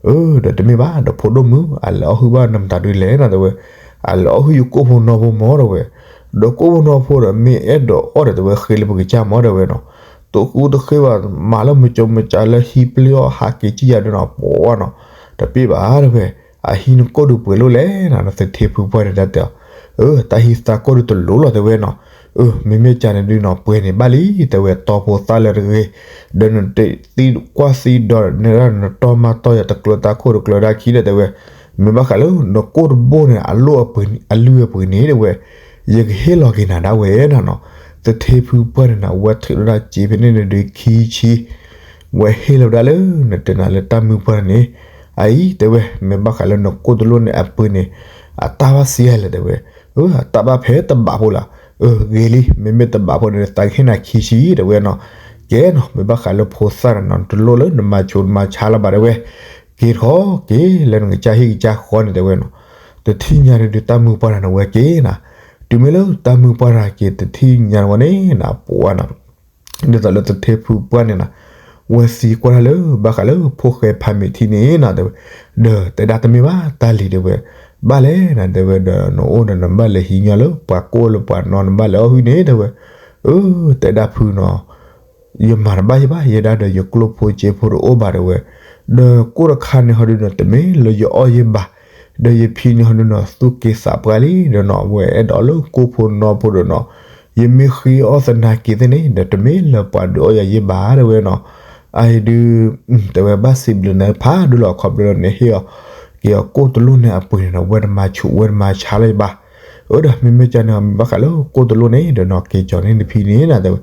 အၢ ဒီးတမ့ၢ်ဘၣ် ဒီးဖိဒိၣ်မုၣ် အလဲၤအီၣ်ဟုၣ်ဘၣ်နမတၤဒုးလဲၣ်နီၤတဲဝဲ, အလဲၤအီၣ်ဟုၣ်ယကိၣ်ဖိနီၢ်ဖိမၢတဲဝဲ, ဒီးကိၣ်ဖိနီၢ်ဖိဒီးမ့ၢ်အဲၣ်ဒိးအီၣ်ဒီးတဲဝဲဃ့လၢပကစၢ်မၢတဲဝဲနီၤ, တဃူတဃ့ဘၣ် မၤလၢမုကၠိမုကၠါလၢဟံၣ်ပျ့ၤအီၣ်ဟးက့ၤကံၣ်ယၤဒုးနီၤ ပှၤနီၤ, တပ့ၢ်ဘၣ်တဲဝဲ, အဟံၣ်နကိၣ်ဒုးပှဲၤလိၣ်လဲၣ်နီၤ သထ့ဖုပှၢ်န့ၣ်တဲအီၤ, အၢ တၢ်ဟံၣ်သးကိၣ်ဒုးတလိၤလီၤတဲဝဲနီၤ, အၢ မ့မ့ၢ်ကန့ၣ်ဒုးနီၤ ပှဲၤန့ၣ်ဘၣ်လံ တဲဝဲ တီၢ်ဖိသၣ်လၢတဂ့ၤ, ဒီးနတသံကွၢ်သံဒီး နတီၢ်မၤတီၢ်ယၤတကျၢၤတၢ်ခိၣ်တကျၢၤတၢ်ခံဒီးတဲဝဲ, မ့ၢ်ဘၣ်ဃးလၢနကိၣ်တဘိန့ၣ် အလိၣ်အပှ့ၤန့ၣ်တဲဝဲ, ယကဟ့ၣ်လီၤက့ၤနၤဒၣ်ဝဲနီၤနီၤ, သထ့ဖုပှၢ်န့ၣ်နီၤ ဝဲထုးထီၣ်ဒၣ်စ့ဖဲန့ၣ်န့ၣ်ဒုးခံဆံ ဝဲဟ့ၣ်လီၤဝဲဒၣ်လၢနတဲနၤလၢတၢ်မုၢ်ပှၢ်န့ၣ်, အအံၤတဲဝဲ မ့ၢ်ဘၣ်ဃးလၢနကိၣ်တလိၣ်န့ၣ်အပှ့ၤန့ၣ်, အတၢ်ဘၣ်စံးလဲၣ်တဲဝဲ, အၢ အတၢ်ဘၣ်ဖဲတဘးဖိလီၤ, အၢ ဂ့ၤလံ မ့မ့ၢ်တဘးဖိန့ၣ် သးကဟ့ၣ်နၤခံဆံတဲဝဲနီၤ, ကဲနီၤ မ့ၢ်ဘၣ်ဃးလၢဖိသၣ်န့ၣ်နီၤ တလိၣ်လၢနမၤဆိနမၤဆါလၢၤဘၣ်တဲဝဲ, က့ၤထီၣ်က့ၤလၢနကစၢ်ဟံၣ်ကစၢ်ဃီန့ၣ်တဲဝဲနီၤ, တထံၣ်ညါန့ၣ်ဒုးတၢ်မုၢ်ပှၢ်န့ၣ်ဝဲက့ၤနီၤ, တုၤမ့ၢ်လၢတၢ်မုၢ်ပှၢ်တၢ်က့ၤတထံၣ်ညါဝဲန့ၣ်နီၤ ပှၤနီၤ ဒ်သိးလၢသထ့ဖုပှၢ်န့ၣ်နီၤ, ဝဲသံကွၢ်တၢ်လၢ ဘၣ်ဃးလၢဖိၣ်ဃဲဖးမ့ၢ်ထံန့ၣ်နီၤတဲဝဲ, ဒီးတဲဒၣ်တမ့ၢ်ဘၣ်တၢ်လံၤတဲဝဲ, ဘၣ်လဲၣ်နၤတဲဝဲဒီး နအိၣ်ဒီးနဘၣ်လဲၤဟံးညီလၢပှၤကိၣ်လၢပှၤနီၤ နဘၣ်လဲၤအီၣ်ဟုၣ်န့ၣ်တဲဝဲ, အၢ တဲဒၣ်ဖုနီၤ ယမၤတဘၣ်ယဘၣ် ယဲဒၣ်ဒီးယကျိၣ်ဖိစ့ဖိတအိၣ်ဘၣ်တဲဝဲ, ဒီးကိၣ်တခါန့ၣ်ဟီဒုးနီၤ တမ့ၢ်လၢယအီၣ်ယဘၣ်, ဒီးယဖံန့ၣ်ဟီဒုးနီၤ သူၣ်က့သးပှၢ်လံဒီးနီၤ ဝဲအဲၣ်ဒိးလၢကိၣ်ဖိနီၢ်ဖိဒီးနီၤ, ယမ့ၢ်ဃ့အီၣ်သနာ်က့သ့ၣ်န့ၣ် ဒီးတမ့ၢ်လၢပှၤဒုးအီၣ်ယၤယဘၣ်တဲဝဲနီၤ, အအံၤဒုး တဲဝဲဘၣ်စံးဘျုးနၤဖးဒိၣ်လီၤ ခီဖျိလၢနဟ့ၣ်အီၤ က့ၤအီၤကိၣ်တလိၣ်န့ၣ်အပှ့ၤန့ၣ်ဒီး ဝဲတမၤဆူးဝဲတမၤဆါလၢၤဘၣ်, အၢ ဒီးမ့မ့ၢ်ကန့ၣ် မ့ၢ်ဘၣ်ဃးလၢကိၣ်တလိၣ်န့ၣ်ဒီးနီၤ က့ၤကီၤန့ၢ်နဖံန့ၣ်နၤတဲဝဲ,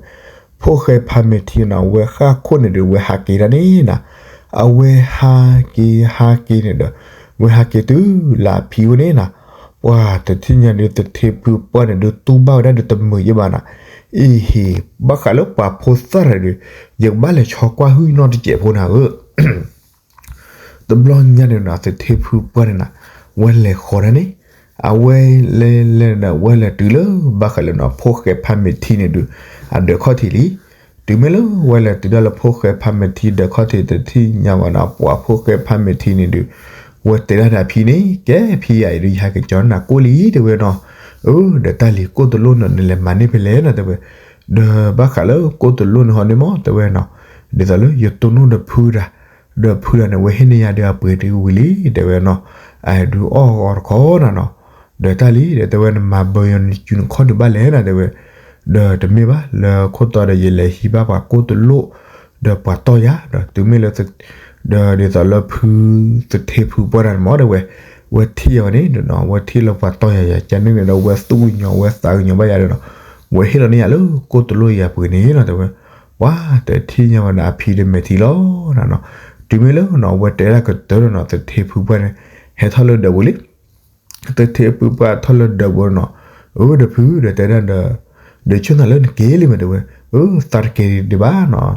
ဖိၣ်ဃဲဖးမ့ၢ်ထံနီၤ ဝဲဃၣ်ခိၣ်န့ၣ်ဒီး ဝဲဟးက့ၤဒၣ်န့ၣ်နၤ, အဝဲဟးက့ၤဟးက့ၤန့ၣ်ဒီး ဝဲဟးက့ၤတုၤလၢအဖံဝဲန့ၣ်နၤ, ပှၤတထံၣ်ညါဒုး သထ့ဖုပှၢ်န့ၣ်ဒုး တူၢ်ဘၣ်ဝဲဒၣ်ဒီးတမုာ်ယဘၣ်နၤ, အ့ဟ့ၣ် ဘၣ်ဃးလၢပှၤဖိသၣ်တၢ်ဒုး ယကဘၣ်လဲၤဆီကွၢ်ဟုၣ်နီတစဲးဖိနၤဧၢ တဘျီညါန့ၣ်နီၤ သထ့ဖုပှၢ်န့ၣ်နၤ, ဝဲလဲၤဃီၤဒၣ်န့ၣ်, အဝဲလဲၤလဲၤဒီး ဝဲလဲၤတုၤလၢ ဘၣ်ဃးလၢနီၤ ဖိၣ်ဃဲဖးမ့ၢ်ထံန့ၣ်ဒုး အဒၢးခီၣ်ထံးလံ, တုၤမ့ၢ်လၢဝဲလဲၤတုၤဒၣ်လၢဖိၣ်ဃဲဖးမ့ၢ်ထံဒၢးခီၣ်ထံး တထံၣ်ညါဝဲနီၤ ပှၤဖိၣ်ဃဲဖးမ့ၢ်ထံန့ၣ်ဒုး ဝဲတဲဒၣ်ဒီးအဖံန့ၣ် ကဲဖံယၤအံၤဒုး ယဟးက့ၤကီၤနၤကိၣ်လံတဲဝဲနီၤ, အၢ ဒီးတၢ်လံၤကိၣ်တလိၣ်န့ၣ် နလဲၤမၤန့ၢ်ဖဲလဲၣ်နီၤတဲဝဲ, ဒီးဘၣ်ဃးလၢကိၣ်တလိၣ်န့ၣ်ဟီန့ၣ်မ့ၢ်တဲဝဲနီၤ, ဒ်သိးလၢယတိၢ်နီၣ်ဒီးဖုတၢ်, ဒီးဖုတၢ်န့ၣ် ဝဲဟ့ၣ်န့ၢ်ယၤဒီးအပှ့ၤတဝံၤလံတဲဝဲနီၤ, အဒုးအီၣ်ဂီၤတခီနၤနီၤ, ဒီးတၢ်လံၤဒီးတဲဝဲ နမၤဘၢယီၤနစုနခီၣ်ဒုးဘၣ်လဲၣ်နၤတဲဝဲ, ဒီးတမ့ၢ်ဘၣ် လၢခိၣ်တီဒီးယလဲၤဟံးဘၣ်ပှၤကိၣ်တလိၣ်, ဒီးပှၤတီၢ်ယၤ ဒီးတုၤမ့ၢ်လၢ ဒီးဒ်သိးလၢဖု သထ့ဖုပှၢ်တၢ်န့ၣ်မ့ၢ်တဲဝဲ, ဝဲထံၣ်ယၤဝဲန့ၣ်ဒီးနီၤ ဝဲထံၣ်လၢပှၤတီၢ်ယၤယၤကန့ၣ်န့ၣ်ဒီး ဝဲသူၣ်ကညီၤဝဲသးကညီၤဘၣ်ယၤဒီးနီၤ, ဝဲဟ့ၣ်လီၤန့ၢ်ယၤလၢကိၣ်တလိၣ်ယၤပှ့ၤန့ၣ်နီၤတဲဝဲ, ပှၤတထံၣ်ညါဝဲန့ၣ် အဖံဒီးမဲာ်ထံလီၤနၤနီၤ, တုၤမ့ၢ်လၢနီၤ ဝဲတဲဒၣ်ကတၢၢ်ဒီးနီၤ သထ့ဖုပှၢ်န့ၣ် ဟဲထီၣ်လၢဒၢးပူၤလံ သထ့ဖုပှၢ်ထီၣ်လၢဒၢးပူၤနီၤ, အၢ ဒီးဖုဒီးတဲဒၣ်ဒီး, ဒီးဆိၣ်နၤလၢနက့ၤလံမ့ၢ်တဲဝဲ, အၢ သးတက့ၤဒံးဘၣ်နီၤ,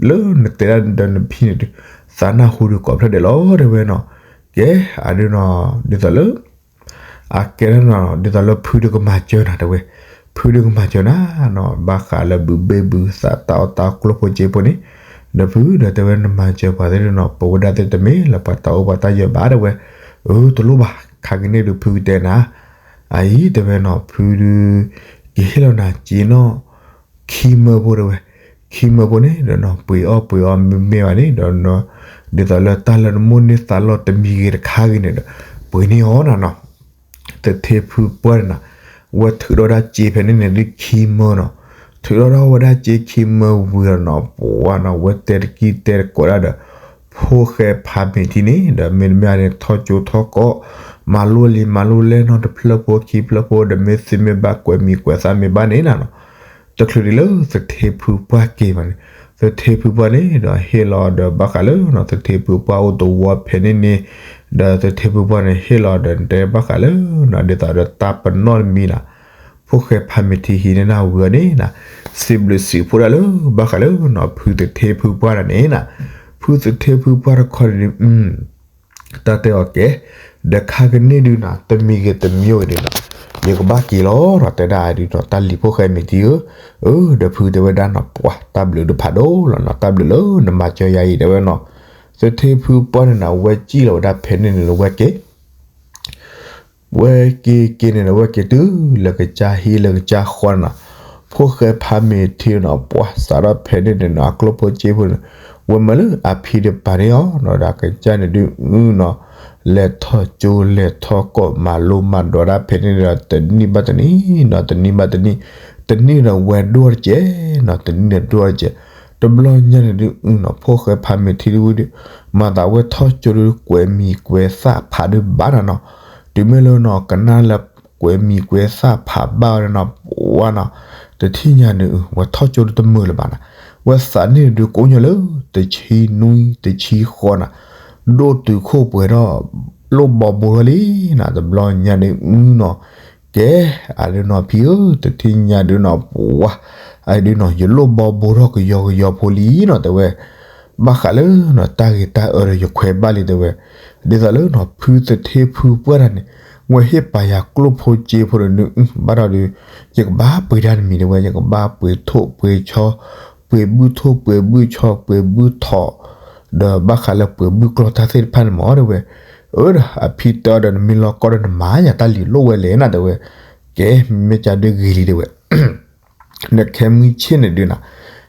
လၢနတဲဒၣ်ဒီးနဖံန့ၣ်ဒုး, သးနၢ်ဟူဒီးကိးဖျၢၣ်ဒဲးလီၤတဲဝဲနီၤ, ကဲ အဒုးနီၤ ဒ်သိးလၢ အကဲဒၣ်နီၤ ဒ်သိးလၢဖုဒီးကမၤစၢၤနၤတဲဝဲ, ဖုဒီးကမၤစၢၤနၤနီၤ ဘၣ်ဃးလၢဘုးဘ့ၣ်ဘုးသးတၢ်အီၣ်တၢ်ကျိၣ်ဖိစ့ဖိန့ၣ်, ဒီးဖုဒီးတဲဝဲနမၤစၢၤပှၤသ့ၣ်နီၤ ပဝဲဒၣ်သ့ၣ်တမ့ၢ်လၢပှၤတၢ်အိၣ်ပှၤတၢ်ယၢၤဘၣ်တဲဝဲ, အၢ တလိၣ်ဘၣ် ခါကန့ၣ်ဒုးဖုကတဲနၤ, အအံၤတဲဝဲနီၤ ဖုဒုး ကဟ့ၣ်လီၤနၤစ့နီၤ ခံမၢဖိတဲဝဲ, ခံမၢဖိန့ၣ်ဒီးနီၤ ပှ့ၤအီၣ်ပှ့ၤအီမ့မ့ၢ်ဘၣ်န့ၣ်ဒီးနီၤ, ဒ်သိးလၢတၢ်လၢနမိၣ်န့ၢ်သးလီၢ်တမံၤဂ့ၤတခါဂ့ၤန့ၣ်ဒီး ပှ့ၤန့ၢ်အီၤနၤနီၤ, သထ့ဖုပှၢ်န့ၣ်နၤ, ဝဲထုးထီၣ်ဒၣ်စ့ဖဲန့ၣ်န့ၣ်ဒုးခံမၢနီၤ, ထုးထီၣ်ဒၣ်ဝဲဒၣ်စ့ခံမၢဝံၤဒီးနီၤ ပှၤနီၤ ဝဲတဲတကံၢ်တဲတကိးဒၣ်ဒီး ဖိၣ်ဃဲဖးမ့ၢ်ထံန့ၣ် ဒီးမ့တမ့ၢ်န့ၣ် ထီၣ်ကၠိထီၣ်ကီၢ် မၤလိလံာ်မၤလိလဲၢ်နီၤ တဖျၢၣ်ဖိခံဖျၢၣ်ဖိ ဒီးမ့ၢ်သ့မ့ၢ်ဘၣ်ကွဲးမံၤကွဲးသၣ်မ့ၢ်ဘၣ်န့ၣ်နီၤ တချုးဒံးလၢသထ့ဖုပှၢ်က့ၤဘၣ်န့ၣ်, သထ့ဖုပှၢ်န့ၣ်ဒီးဟ့ၣ်လီၤဒီးဘၣ်ဃးလၢနီၤ သထ့ဖုပှၢ်အိၣ်သဝီဖဲန့ၣ်န့ၣ်, ဒီးသထ့ဖုပှၢ်န့ၣ်ဟ့ၣ်လီၤဒီးတဲဘၣ်ဃးလၢနီၤ ဒ်သိးဒီးတၢ်ပနီၣ်တမံၤနီၤ, ဖိၣ်ဃဲဖးမ့ၢ်ထံဟံးန့ၢ်နၢ်ဝံၤအီၤန့ၣ်နီၤ, စံးဘျုးစံးဖှိၣ်ဒၣ်လၢဘၣ်ဃးလၢနီၤ ဖုသထ့ဖုပှၢ်တဂၤန့ၣ်နီၤ, ဖုသထ့ဖုပှၢ်တခီန့ၣ်ဒုး တၢ်တဲအီၤကဲ, ဒီးခါကန့ၢ်ဒုးနီၤ တမံၤဂ့ၤတမံၤဂ့ၤဒုးနီၤ, ယကဘၣ်က့ၤလီၤနီၤ တဲဒၣ်ဒုးနီၤ တၢ်လံၤဖိၣ်ဃဲမ့ၢ်ထံဧၢ, အၢ ဒီးဖုတဲဝဲဒၣ်နီၤ ပှၤတၢ်ဘျုးဒုးဖးဒိၣ်လီၤနီၤ တၢ်ဘျုးလၢနမၤစၢၤယၤအံၤ တဲဝဲနီၤ, သထ့ဖုပှၢ်န့ၣ်နီၤ ဝဲစံၣ်လီၤဝဲဒၣ်ဖဲန့ၣ်န့ၣ် ဝဲက့ၤ ဝဲက့ၤက့ၤန့ၣ်ဒီး ဝဲက့ၤတုၤလၢကစၢ်ဟံၣ်လၢကစၢ်ဃီန့ၣ်နီၤ, ဖိၣ်ဃဲဖးမ့ၢ်ထံနီၤ ပှၤစးထီၣ်ဖဲန့ၣ်န့ၣ်နီၤ အကျိၣ်ဖိစ့ဖိန့ၣ်, ဝဲမၢလၢအဖံတပၤန့ၣ်အီၤနီၤ ဒီးကစၢ်န့ၣ်ဒုးနီၤ, လဲၤထီၣ်ကၠိလဲၤထီၣ်ကီၢ် မၤလိမၤဒိးဒၣ်ဖဲန့ၣ်ဒီး တနံၣ်ဘၣ်တနံၣ်နီၤ တနံၣ်ဘၣ်တနံၣ်, တနံၣ်ဒီးဝဲဒိၣ်တကဲးနီၤ တနံၣ်ဒီးဒိၣ်တကဲး, တဘျီညါန့ၣ်ဒုးနီၤ ဖိၣ်ဃဲဖးမ့ၢ်ထံဒုးဝံၤဒီး မၤသးဝဲထီၣ်ကၠိဒုးကွဲးမံၤကွဲးသၣ်ဖးဒိၣ်ဘၣ်နီၤနီၤ, တုၤမ့ၢ်လၢနီၤ ကနၣ်လၢကွဲးမံၤကွဲးသၣ်ဖးဘၣ်ဝဲနီၤ ပှၤနီၤ, တထံၣ်ညါန့ၣ် ဝဲထီၣ်ကၠိဒုးတမုာ်လၢၤဘၣ်နီၤ, ဝဲသးန့ၣ်ဒုးကိးညါလၢ တဆံနွံတဆံဃီနီၤ, ဒိၣ်တုာ်ခိၣ်ပှဲၤထီၣ် လိၣ်ဘီဘိထီၣ်လံနီၤ, တဘျီညါန့ၣ်အုနီၤ, ကဲ, အဒုးနီၤဖံဧၢ တထံၣ်ညါဒုးနီၤ ပှၤ, အဒုးနီၤ ယလိၣ်ဘီဘိထီၣ်ကယီကယီဖိလံနီၤ တဲဝဲ ဘၣ်ဃးလၢနီၤ တၢ်ဂ့ၤတၢ်အၢဒီးယခွဲးဘၣ်လံတဲဝဲ, ဒ်သိးလၢနီၤ ဖုသထ့ဖုပှၢ်တဂၤန့ၣ် ဝဲဟ့ၣ်ပာ်ယၤကျိၣ်ဖိစ့ဖိဒီးနု ဘၣ်ဒီးဒုး ယကဘၣ်ပှ့ၤတၢ်တမံၤတဲဝဲ ယကဘၣ်ပှ့ၤထိၣ်ပှ့ၤဆီ ပှ့ၤဘုၣ်ထိၣ်ပှ့ၤဘုၣ်ဆီ ပှ့ၤဘုၣ်ထိၣ် ဒီးဘၣ်ဃးလၢပှ့ၤဘုၣ်ကျီၢ်တၢ်သ့ၣ်တဖၣ်န့ၣ်မ့ၢ်တဲဝဲ, အၢ ဒီးအဖံတဲအီၤဒီး နမ့ၢ်လီၤကီဒီးနမၤယၤတၢ်လံၤလိၣ်ဝဲလဲၣ်နၤတဲဝဲ, ကဲ မ့ၢ်ကဒုးဂ့ၤလံတဲဝဲ နခဲမုၢ်ဆ့ၣ်န့ၣ်ဒုးနီၤ,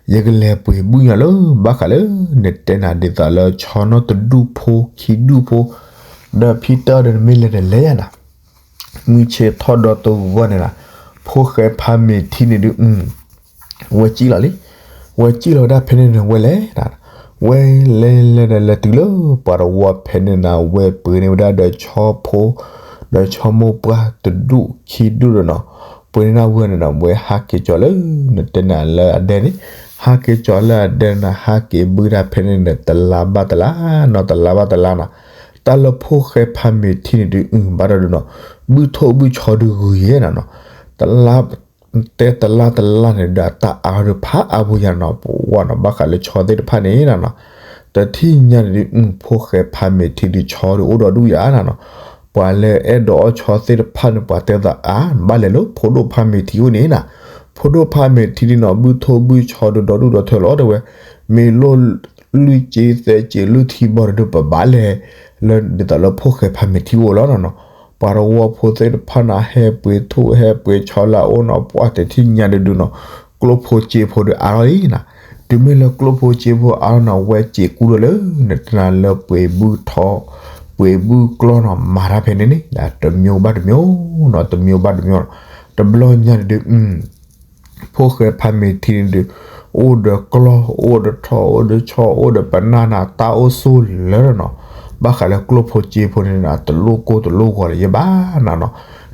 ယကလဲၤပှ့ၤဘုၣ်ညါလၢ ဘၣ်ဃးလၢ နတဲနၤဒ်သိးလၢဆီနီၣ်တဒူၣ်ဖိခံဒူၣ်ဖိ, ဒီးဖံတဲအီၤဒီးနမ့ၢ်လဲၤဒီးလဲၤယၤနၤ, မုၢ်ဆ့ၣ်ထီၣ်ဒီတဝီန့ၣ်နီၤ, ဖိၣ်ဃဲဖးမ့ၢ်ထံန့ၣ်ဒုး ဝဲစံၣ်လီၤလံ, ဝဲစံၣ်လီၤဝဲဒၣ်ဖဲန့ၣ်န့ၣ် ဝဲလဲၤ, ဝဲလဲၤလဲၤဒီးလဲၤတုၤလၢ ပှၤတဝီဖဲန့ၣ်နီၤ ဝဲပှ့ၤန့ၢ်ဝဲဒၣ်ဒီးဆီဖိ ဒီးဆီမိၢ်ပှၢ်တဒူၣ်ခံဒူၣ်ဒီးနီၤ, ပှ့ၤန့ၢ်ဒၣ်ဝဲန့ၣ်နီၤ ဝဲဟးက့ၤကၠီၤလၢ နတဲနၤလၢအဒဲန့ၣ်, ဟးက့ၤကၠီၤလၢအဒဲန့ၣ်နီၤ ဟးက့ၤဘုၣ်တၢ်ဖဲန့ၣ်န့ၣ် တလါဘၣ်တလါနီၤ တလါဘၣ်တလါနီၤ, တၢ်လၢဖိၣ်ဃဲဖးမ့ၢ်ထံန့ၣ်ဒုး ဘၣ်ဒီးဒုးနီၤ, ဘုၣ်ထိၣ်ဘုၣ်ဆီဒုးဂုၤယဲၢ်နၤနီၤ, တလါ တဲတလါတလါန့ၣ်ဒီး တၢ်အါထီၣ်ဒီးဖးအါဖိယၤနီၤ ပဝဲနီၤ ဘၣ်ဃးလၢဆီသ့ၣ်တဖၣ်န့ၣ်နီၤ, တထံၣ်ညါန့ၣ်ဒုး ဖိၣ်ဃဲဖးမ့ၢ်ထံဒုးဆီဒုးအိၣ်ဒီဒူၣ်ယၤနၤနီၤ, ပှၤလၢအဲၣ်ဒိးအီၣ်ဆီသ့ၣ်တဖၣ်န့ၣ် ပှၤတဲသးအါ ဘၣ်လဲၤလၢဖိဒိၣ်ဖးမ့ၢ်ထံအိၣ်န့ၣ်နီၤ, ဖိဒိၣ်ဖးမ့ၢ်ထံဒုးနီၤ ဘုၣ်ထိၣ်ဘုၣ်ဆီဒုးဒီဒူၣ်ဒီထၢလီၤတဲဝဲ, မ့ၢ်လိၣ်လွံၢ်စ့သၢစ့လွံၢ်ထံဘီဒီး ပဘၣ်လဲၤ လၢဒ်သိးလၢဖိၣ်ဃဲဖးမ့ၢ်ထံအိၣ်လီၤနီၤနီၤ, ပှၤတဝီဖိသ့ၣ်တဖၣ်န့ၣ် ဟဲပှ့ၤထိၣ်ဟဲပှ့ၤဆီလၢအအိၣ်နီၤ ပှၤတထံၣ်ညါဒုးဒုးနီၤ, ကျိၣ်ဖိစ့ဖိဒီးအါထီၣ်လံနီၤ, တုၤမ့ၢ်လၢကျိၣ်ဖိစ့ဖိအါထီၣ်နီၤ ဝဲစံးကူဒီးလၢ နတဲနၤလၢပှ့ၤဘုၣ်ထိၣ် ပှ့ၤဘုၣ်ကျီၢ်နီၤ မၤတၢ်ဖဲန့ၣ်န့ၣ် တမျိုးဘၣ်တမျိုးနီၤ တမျိုးဘၣ်တမျိုးနီၤ, တဘျီညါန့ၣ်ဒုး ဖိၣ်ဃဲဖးမ့ၢ်ထံန့ၣ်ဒုး အိၣ်ဒီးကျီၢ် အိၣ်ဒီးထိၣ် အိၣ်ဒီးဆီ အိၣ်ဒီးပနၢ်နၤ တၢ်အိၣ်ဆိးလၢာ်နီၤ, ဘၣ်ဃးလၢကျိၣ်ဖိစ့ဖိန့ၣ်နၤ တလိၣ်ကိၢ်တလိၣ်ဂီၤလၢၤယဲဘၣ်နၤနီၤ,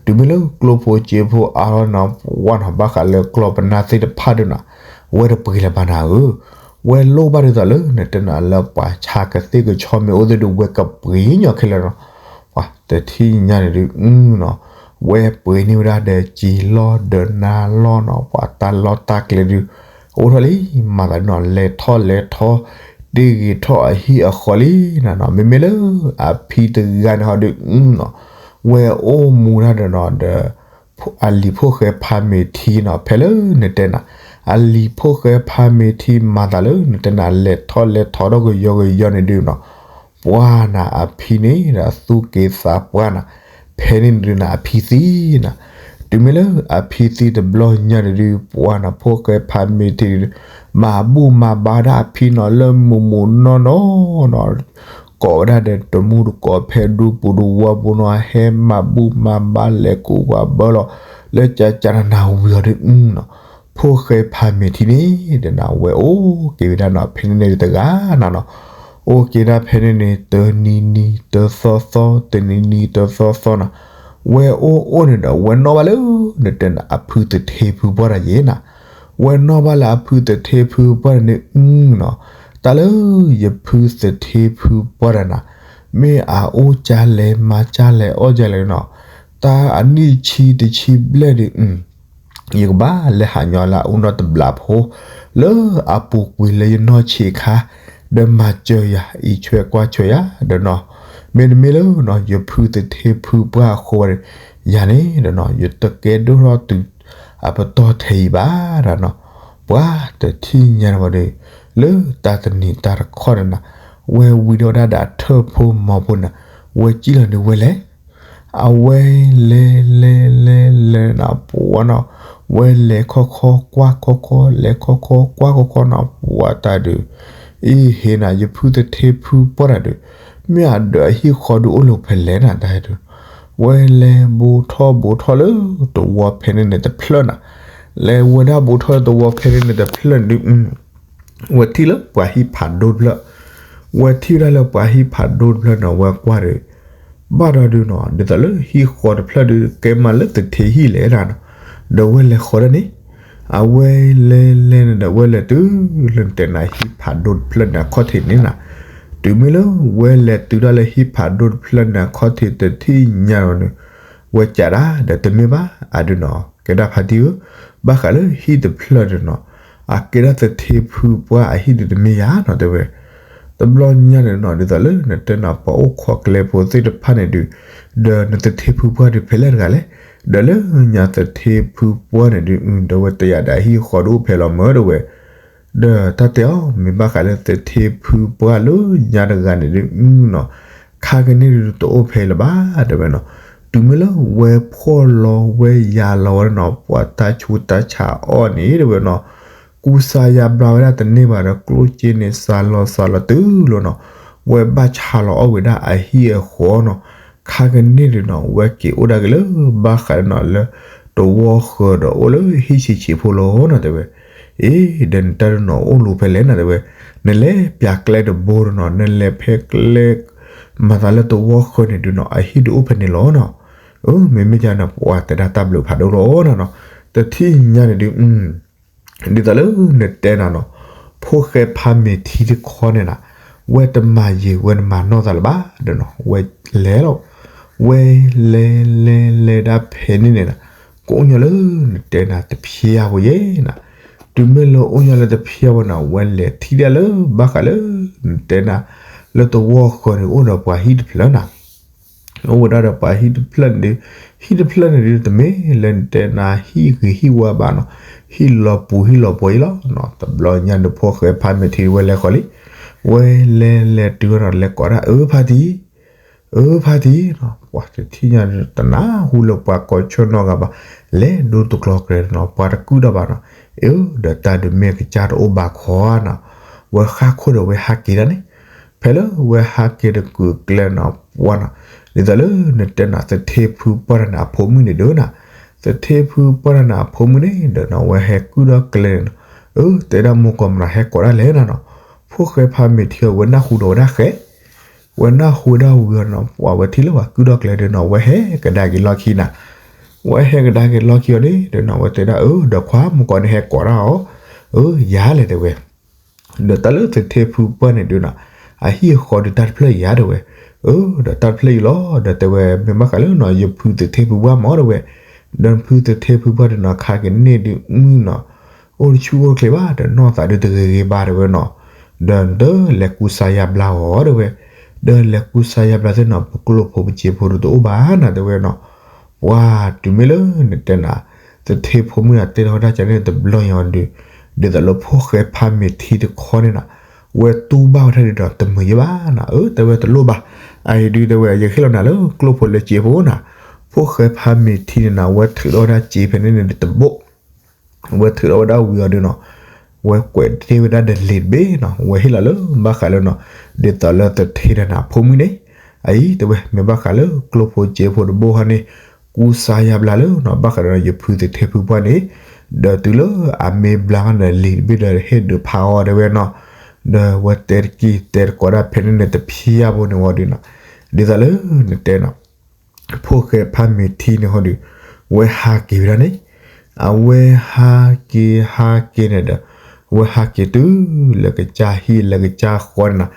တုၤမ့ၢ်လၢကျိၣ်ဖိစ့ဖိအါထီၣ်နီၤ ပဝဲနီၤ ဘၣ်ဃးလၢကျီၢ်ပနၢ်သ့ၣ်တဖၣ်ဒုးနီၤ ဝဲတပှ့ၤလၢၤဘၣ်နၤဧၢ, ဝဲလိၣ်ဘၣ်ဒ်သိးလၢ နတဲနၤလၢပှၤဆါကသ့ၣ်ကဆီမ့ၢ်အိၣ်သ့ၣ်ဒုး ဝဲကပှ့ၤညီခဲလၢာ်နီၤ, ပှၤတထံၣ်ညါန့ၣ်ဒုး နီၤ, ဝဲပှ့ၤန့ၢ်ဝဲဒၣ်ဒီးစံာ်လီၢ်ဒီးနါလီၢ်နီၤ ပှၤတၢ်လီၢ်တၢ်ကျဲဒုး အိၣ်ထီၣ်လံ မၤသးဒ်နီၤ လဲၤထီၣ်လဲၤထီ တ့ၢ်ဂ့ၤထီၣ်အဟံၣ်အဃီလံနၤနီၤ, မ့မ့ၢ်လၢအဖံတဂၤန့ၣ်ဟီဒုးနီၤ, ဝဲအိၣ်မူတၢ်ဒီးနီၤဒီး အလံၤဖိၣ်ဃဲဖးမ့ၢ်ထံနီၤ ဖဲလၢနတဲနၤ အလံၤဖိၣ်ဃဲဖးမ့ၢ်ထံမၤသးလၢနတဲနၤ လဲၤထီၣ်လဲၤထီထီၣ်ကယီကယီန့ၣ်ဒုးနီၤ, ပှၤနၤအဖံန့ၣ်ဒီးသူၣ်က့သးပှၢ်နၤ, ဖဲန့ၣ်ဒုးနၤအဖံသံနၤ, တုၤမ့ၢ်လၢအဖံသံတဘျီညါန့ၣ်ဒုး ပှၤနၤဖိၣ်ဃဲဖးမ့ၢ်ထံဒုး မၤဘူၣ်မၤဘါဒၣ်အဖံနီၤ လၢမုာ်မုာ်နီၢ်နီၢ်နီၤ ကိးဝဲဒၣ်ဒီးတမူတကိးဖဲဒူပူၤတဝီပူၤနီၤ ဟဲမၤဘူၣ်မၤဘါလဲၤကူပှၤဘၢလီၤ, လၢကကနနၤဝံၤအီၤဒုးနီၤ, ဖိၣ်ဃဲဖးမ့ၢ်ထံန့ၣ် ဒီးနၤဝဲအိၣ်က့ၤဝဲဒၣ်နီၤ ဖဲန့ၣ်န့ၣ်တဂၤနၤနီၤ, အိၣ်က့ၤဒၣ်ဖဲန့ၣ်န့ၣ် တနံၤနံၤတသီသီ တနံၤနံၤတသီသီနီၤ, ဝဲအိၣ်အိၣ်န့ၣ်ဒီး ဝဲနီၣ်ဘၣ်လၢ နတဲနၤ အဖုသထ့ဖုပှၢ်တၢ်ယဲနီၤ, ဝဲနီၣ်ဘၣ်လၢအဖုသထ့ဖုပှၢ်တၢ်န့ၣ်နီၤ, တၢ်လၢယဖုသထ့ဖုပှၢ်တၢ်နၤ မ့ၢ်အအိၣ်ကၢ်လဲၣ်မၤကၢ်လဲၣ်အီၣ်ကၢ်လဲၣ်နီၤ, တၢ်အနံၣ်ဆံတဆံဘျဲၣ်ဒုး ယကဘၣ်လဲၤဟးညီလၢအအိၣ်နီတဘျီဖိ လၢအပူၤကွံာ်လၢယနီၢ်ဆံးအခါ, ဒီးမၤစၢၤယၤ အံးဆွဲကွၢ်ဆွဲယၤ ဒီးနီၤ, မ့တမ့ၢ်လၢနီၤ ယဖုသထ့ဖုပှၢ်အဃိဝဲဒီး ယၤန့ၣ်ဒီးနီၤ ယတကဲဒိၣ်ထီၣ်တုၤအပတီၢ်ထဲအံၤဘၣ်ဒီးနီၤ, ပှၤတထံၣ်ညါန့ၣ်ဝဲဒီး လၢတၢ်တနံၤတၢ်တခီန့ၣ်နၤ, ဝဲဝံၤဒီးဝဲဒၣ်ဒီးထၢၣ်ဖိမီၤဖိန့ၣ်, ဝဲစံၣ်လီၤန့ၣ်ဝဲလဲၤ အဝဲလဲၤလဲၤလဲၤလဲၤနၤ ပှၤနီၤ, ဝဲလဲၤခီခီကွၢ်ခီခီ လဲၤခီခီကွၢ်ခီခီနၤ ပှၤတၢ်ဒုး, အံၤဟ့ၣ်နၤ ယဖုသထ့ဖုပှၢ်တၢ်ဒုး, မ့ၢ်အဒၢးအဟံၣ်ဃီဒုးအိၣ်လၢဖဲလဲၣ်နၤ တၢ်ဒုး, ဝဲလဲၤဘူးထီၣ်ဘူးထီၣ်လၢတဝီဖဲန့ၣ်န့ၣ်တဖျၢၣ်နၤ, လဲၤဝဲဒၣ်ဘူးထီၣ်လၢတဝီဖဲန့ၣ်န့ၣ်တဖျၢၣ်ဒုး ဝဲထံၣ်လၢပှၤဟံၣ်ဖးဒိၣ်တဖျၢၣ်, ဝဲထံၣ်ဝဲဒၣ်လၢပှၤဟံၣ်ဖးဒိၣ်တဖျၢၣ်န့ၣ် ဝဲကွၢ်ဒီး, ဘၣ်ဒီးဒုးနီၤ ဒ်သိးလၢဟံၣ်ဃီတဖျၢၣ်ဒုး ကဲမးလၢသထ့ဟံၣ်လဲၣ်ဒၣ်နီၤ, ဒီးဝဲလဲၤဃီဒၣ်န့ၣ်, အဝဲလဲၤလဲၤန့ၣ်ဒီး ဝဲလဲၤတုၤလၢနတဲနၤဟံၣ်ဖးဒိၣ်တဖျၢၣ်န့ၣ်အခီၣ်ထံးန့ၣ်နၤ, တုၤမ့ၢ်လၢဝဲလဲၤတုၤဒၣ်လၢဟံၣ်ဖးဒိၣ်တဖျၢၣ်န့ၣ်အခီၣ်ထံးတထံၣ်ညါဒီးန့ၣ်, ဝဲကးဒၣ်ဒီးတမ့ၢ်ဘၣ်အဒုးနီၤ ကဲဒၣ်ဖါတံၢ်ဧၢ, ဘၣ်ဃးလၢဟံၣ်တဖျၢၣ်န့ၣ်နီၤ, အကဲဒၣ်သထ့ဖုပှၢ်အဟံၣ်ဒုးတမ့ၢ်ယၤနီၤ တဲဝဲ တဘျီညါန့ၣ်နီၤ ဒ်သိးလၢနတဲနၤပှၤအိၣ်ခိးကျဲဖိသ့ၣ်တဖၣ်န့ၣ်ဒုး, ဒီးနသထ့ဖုပှၢ်ဒုးဖဲလဲၣ်တဂၤလဲၣ်, ဒီးလၢညါသထ့ဖုပှၢ်န့ၣ်ဒုး ဒီးဝဲတဲယၤဒီးအဟံၣ်ဃီဒုးအိၣ်ဖဲလီၤမၢ်တဲဝဲ, ဒီးတၢ်တဲအီၤ မ့ၢ်ဘၣ်ဃးလၢသထ့ဖုပှၢ်လၢညါတဂၤန့ၣ်ဒုးနီၤ, ခါကန့ၣ်ဒုးတအိၣ်ဖဲလၢၤဘၣ်တဲဝဲနီၤ, တုၤမ့ၢ်လၢဝဲဖှီၣ်လီၤဝဲယၤလီၤဝဲနီၤ ပှၤတၢ်ဆူးတၢ်ဆါအီၣ်န့ၣ်တဲဝဲနီၤ ကူစါယါဘျါဝဲဒၣ်တန့ၢ်ဘၣ်ဒီး ကျိၣ်စ့န့ၣ်စးလီၤစးလီၤတုၤလီၤနီၤ, ဝဲဘၣ်ဆါလီၤအီၣ်ဝဲဒၣ်အဟံၣ်အဃီနီၤ, ခါကန့ၣ်ဒုးနီၤ ဝဲက့ၤအိၣ်ဒၣ်က့ၤလၢ ဘၣ်ဃးဒီးနီၤ လၢတဝီဃၢၤဒီးအိၣ်လၢဟံၣ်ဆံးဆံးဖိလီၤနီၤ တဲဝဲ, အ့ ဒီးနတၢ်ဒုးနီၤအိၣ်လီၤဖဲလဲၣ်နီၤ တဲဝဲ, နလဲၤပျးကျဲတဘိဒီးနီၤ နလဲၤဖဲကျဲ မၤသးလၢတဝီဃၢၤန့ၣ်ဒုးနီၤ အဟံၣ်ဒုးအိၣ်ဖဲန့ၣ်လီၤနီၤ, အ့ မ့မ့ၢ်ယါန့ၣ် ပှၤတဲဒၣ်တၢ်ဘျုးဖးဒိၣ်လီၤနီၤနီၤ, တထံၣ်ညါန့ၣ်ဒုး ဒ်သိးလၢနတဲနၤနီၤ, ဖိၣ်ဃဲဖးမ့ၢ်ထံတခီန့ၣ်နၤ, ဝဲတမၤယံာ်ဝဲတမၤနီၢ်သးလၢၤဘၣ်ဒီးနီၤ ဝဲလဲၤလီၤ, ဝဲလဲၤလဲၤလဲၤဒၣ်ဖဲန့ၣ်န့ၣ်နၤ, ကအိၣ်ညီလၢနတဲနၤတဖျၢၣ်ဖိယဲနၤ, တုၤမ့ၢ်လၢအိၣ်ညီလၢတဖျၢၣ်ဖိနၤ ဝဲလဲၤထံၣ်ဒၣ်လၢဘၣ်ဃးလၢ နတဲနၤ လၢတဝီဃၢၤန့ၣ် အိၣ်ဒီးပှၤဟံၣ်တဖျၢၣ်နၤ အိၣ်ဝဲဒၣ်ဒီးပှၤဟံၣ်တဖျၢၣ်န့ၣ်ဒုး, ဟံၣ်တဖျၢၣ်န့ၣ်ဒုး တမ့ၢ်လၢနတဲနၤဟံၣ်ဂ့ၤဟံၣ်ဝါဘၣ်နီၤ, ဟံၣ်လီၤပူၤဟံၣ်လီၤပှီၤအံၤလီၤနီၤ, တဘျီညါန့ၣ် ဖိၣ်ဃဲဖးမ့ၢ်ထံဝဲလဲၤဃီၤလံ, ဝဲလဲၤလဲၤတုၤဝဲနီၤ လဲၤကိးဒၣ်အၢဖါတံၢ်, အၢဖါတံၢ်နီၤ, ပှၤတထံၣ်ညါတနၢ်ဟူလၢပှၤကိးဆၢနီတဂၤဘၣ်, လဲၤဒိတကျီၤကျဲနီၤ ပှၤတကုၢ်ဒီးဘၣ်နီၤ, အၢ ဒီးတၢ်ဒုးမ့ၢ်ကစၢ်တအိၣ်ဘၣ်ခီနီၤ, ဝဲဃၣ်ခိၣ်ဒီးဝဲဟးက့ၤဒၣ်န့ၣ် ဖဲလၢဝဲဟးက့ၤတကုာ်ကျဲနီၤ ပှၤနီၤ, ဒ်သိးလၢနတဲနၤ သထ့ဖုပှၢ်တၢ်န့ၣ်အဖိမုၣ်န့ၣ်ဒုးနၤ, သထ့ဖုပှၢ်တၢ်န့ၣ်အဖိမုၣ်န့ၣ်ဒီးနီၤ ဝဲဟဲကုၢ်ဒီးကျဲန့ၣ်နီၤ, အၢ တဲဒၣ်မိၢ်ကီၢ်မနုၤဟဲကိးဒၣ်လဲၣ်နၤနီၤ, ဖိၣ်ဃဲဖးမ့ၢ်ထံအဝဲနၢ်ဟူဒီးဝဲဒၣ်ဃဲ ဝဲနၢ်ဟူဒၣ်ဝံၤအီၤနီၤ ပှၤဝဲထံၣ်လၢပှၤကုၢ်ဒီးကျဲဒုးနီၤ ဝဲဟဲကဒါက့ၤလီၢ်ခံနၤ, ဝဲဟဲကဒါက့ၤလီၢ်ခံအီၤန့ၣ်ဒီးနီၤ ဝဲတဲဒၣ်အၢ ဒီးခွါမိၢ်ကီၢ်န့ၣ်ဟဲကိးဒၣ်အီၤ, အၢ ယၤလဲၣ်တဲဝဲ ဒီးတၢ်လၢသထ့ဖုပှၢ်န့ၣ်ဒုးနီၤ, အဟံၣ်အဃီဒုးတၢ်တဖျၢၣ်ယၤတဲဝဲ, အၢ ဒီးတၢ်တဖျၢၣ်အံၤလီၤ ဒီးတဲဝဲ မ့ၢ်ဘၣ်ဃးလၢနီၤ ယဖုသထ့ဖုပှၢ်မၢ်တဲဝဲ, ဒီးဖုသထ့ဖုပှၢ်ဒုးနီၤ ခါကန့ၣ်ဒုးမုၢ်နီၤ, အိၣ်တဆူၣ်အိၣ်တချ့ဘၣ် ဒီးနီၢ်သးဒုးတဂ့ၤဂ့ၤဘၣ်တဲဝဲနီၤ, ဒီးနတလဲၤကူစါယါဘျါအီၤတဲဝဲ, ဒီးလဲၤကူစါယါဘျါသ့ၣ်နီၤ ပကျိၣ်ဖိပစ့ဖိဒုးတအိၣ်ဘၣ်နၤတဲဝဲနီၤ, ပှၤတုၤမ့ၢ်လၢနတဲနၤ သထ့ဖိမုၣ်နၤ တဲထီၣ်ဝဲဒၣ်ကန့ၣ်တဘျီညါဒုး, ဒ်သိးလၢဖိၣ်ဃဲဖးမ့ၢ်ထံတခီန့ၣ်နၤ, ဝဲတူၢ်ဘၣ်ဝဲဒၣ်ဒုးဒီးတမုာ်ယဲဘၣ်နၤ, အၢ တဲဝဲတလိၣ်ဘၣ်, အအံၤဒုးတဲဝဲ ယဟ့ၣ်လီၤနၤလၢကျိၣ်ဖိလၢစ့ဖိနၤ, ဖိၣ်ဃဲဖးမ့ၢ်ထံန့ၣ်နၤ ဝဲထုးထီၣ်ဝဲဒၣ်စ့ဖဲန့ၣ်န့ၣ်တဘိ ဝဲထုးထီၣ်ဝဲဒၣ်ဝံၤအီၤဒုးနီၤ, ဝဲကွဲးတ့ၢ်ဝဲဒၣ်ဒီးလံာ်တဘ့ၣ်နီၤ, ဝဲဟ့ၣ်လီၤလၢဘၣ်ဃးလၢနီၤ, ဒ်သိးလၢသထ့ဒီးနၤဖိမုၣ်န့ၣ်, အအံၤတဲဝဲ မ့ၢ်ဘၣ်ဃးလၢကျိၣ်ဖိစ့ဖိတဘိဟီန့ၣ်, ကူစါယါဘျါလၢနီၤ ဘၣ်ဃးဒီးယဖုသထ့ဖုပှၢ်န့ၣ်, ဒီးတုၤလၢအမ့ၢ်ဘျါန့ၣ် လံာ်တဘ့ၣ်ဒီးဟ့ၣ်ဒုးဖးအီၤတဲဝဲနီၤ, ဒီးဝဲတဲတက့ၢ်တဲတကိးဒၣ်ဖဲန့ၣ်န့ၣ် တဖျါဘိန့ၣ်ဝံၤဒုးနီၤ, ဒ်သိးလၢနတဲနီၤ ဖိၣ်ဃဲဖးမ့ၢ်ထံန့ၣ်ဟီဒုး, ဝဲဟးက့ၤဝဲဒၣ်န့ၣ်, အဝဲဟးက့ၤဟးက့ၤန့ၣ်ဒီး, ဝဲဟးက့ၤတုၤလၢကစၢ်ဟံၣ်လၢကစၢ်ဃီန့ၣ်နီၤ,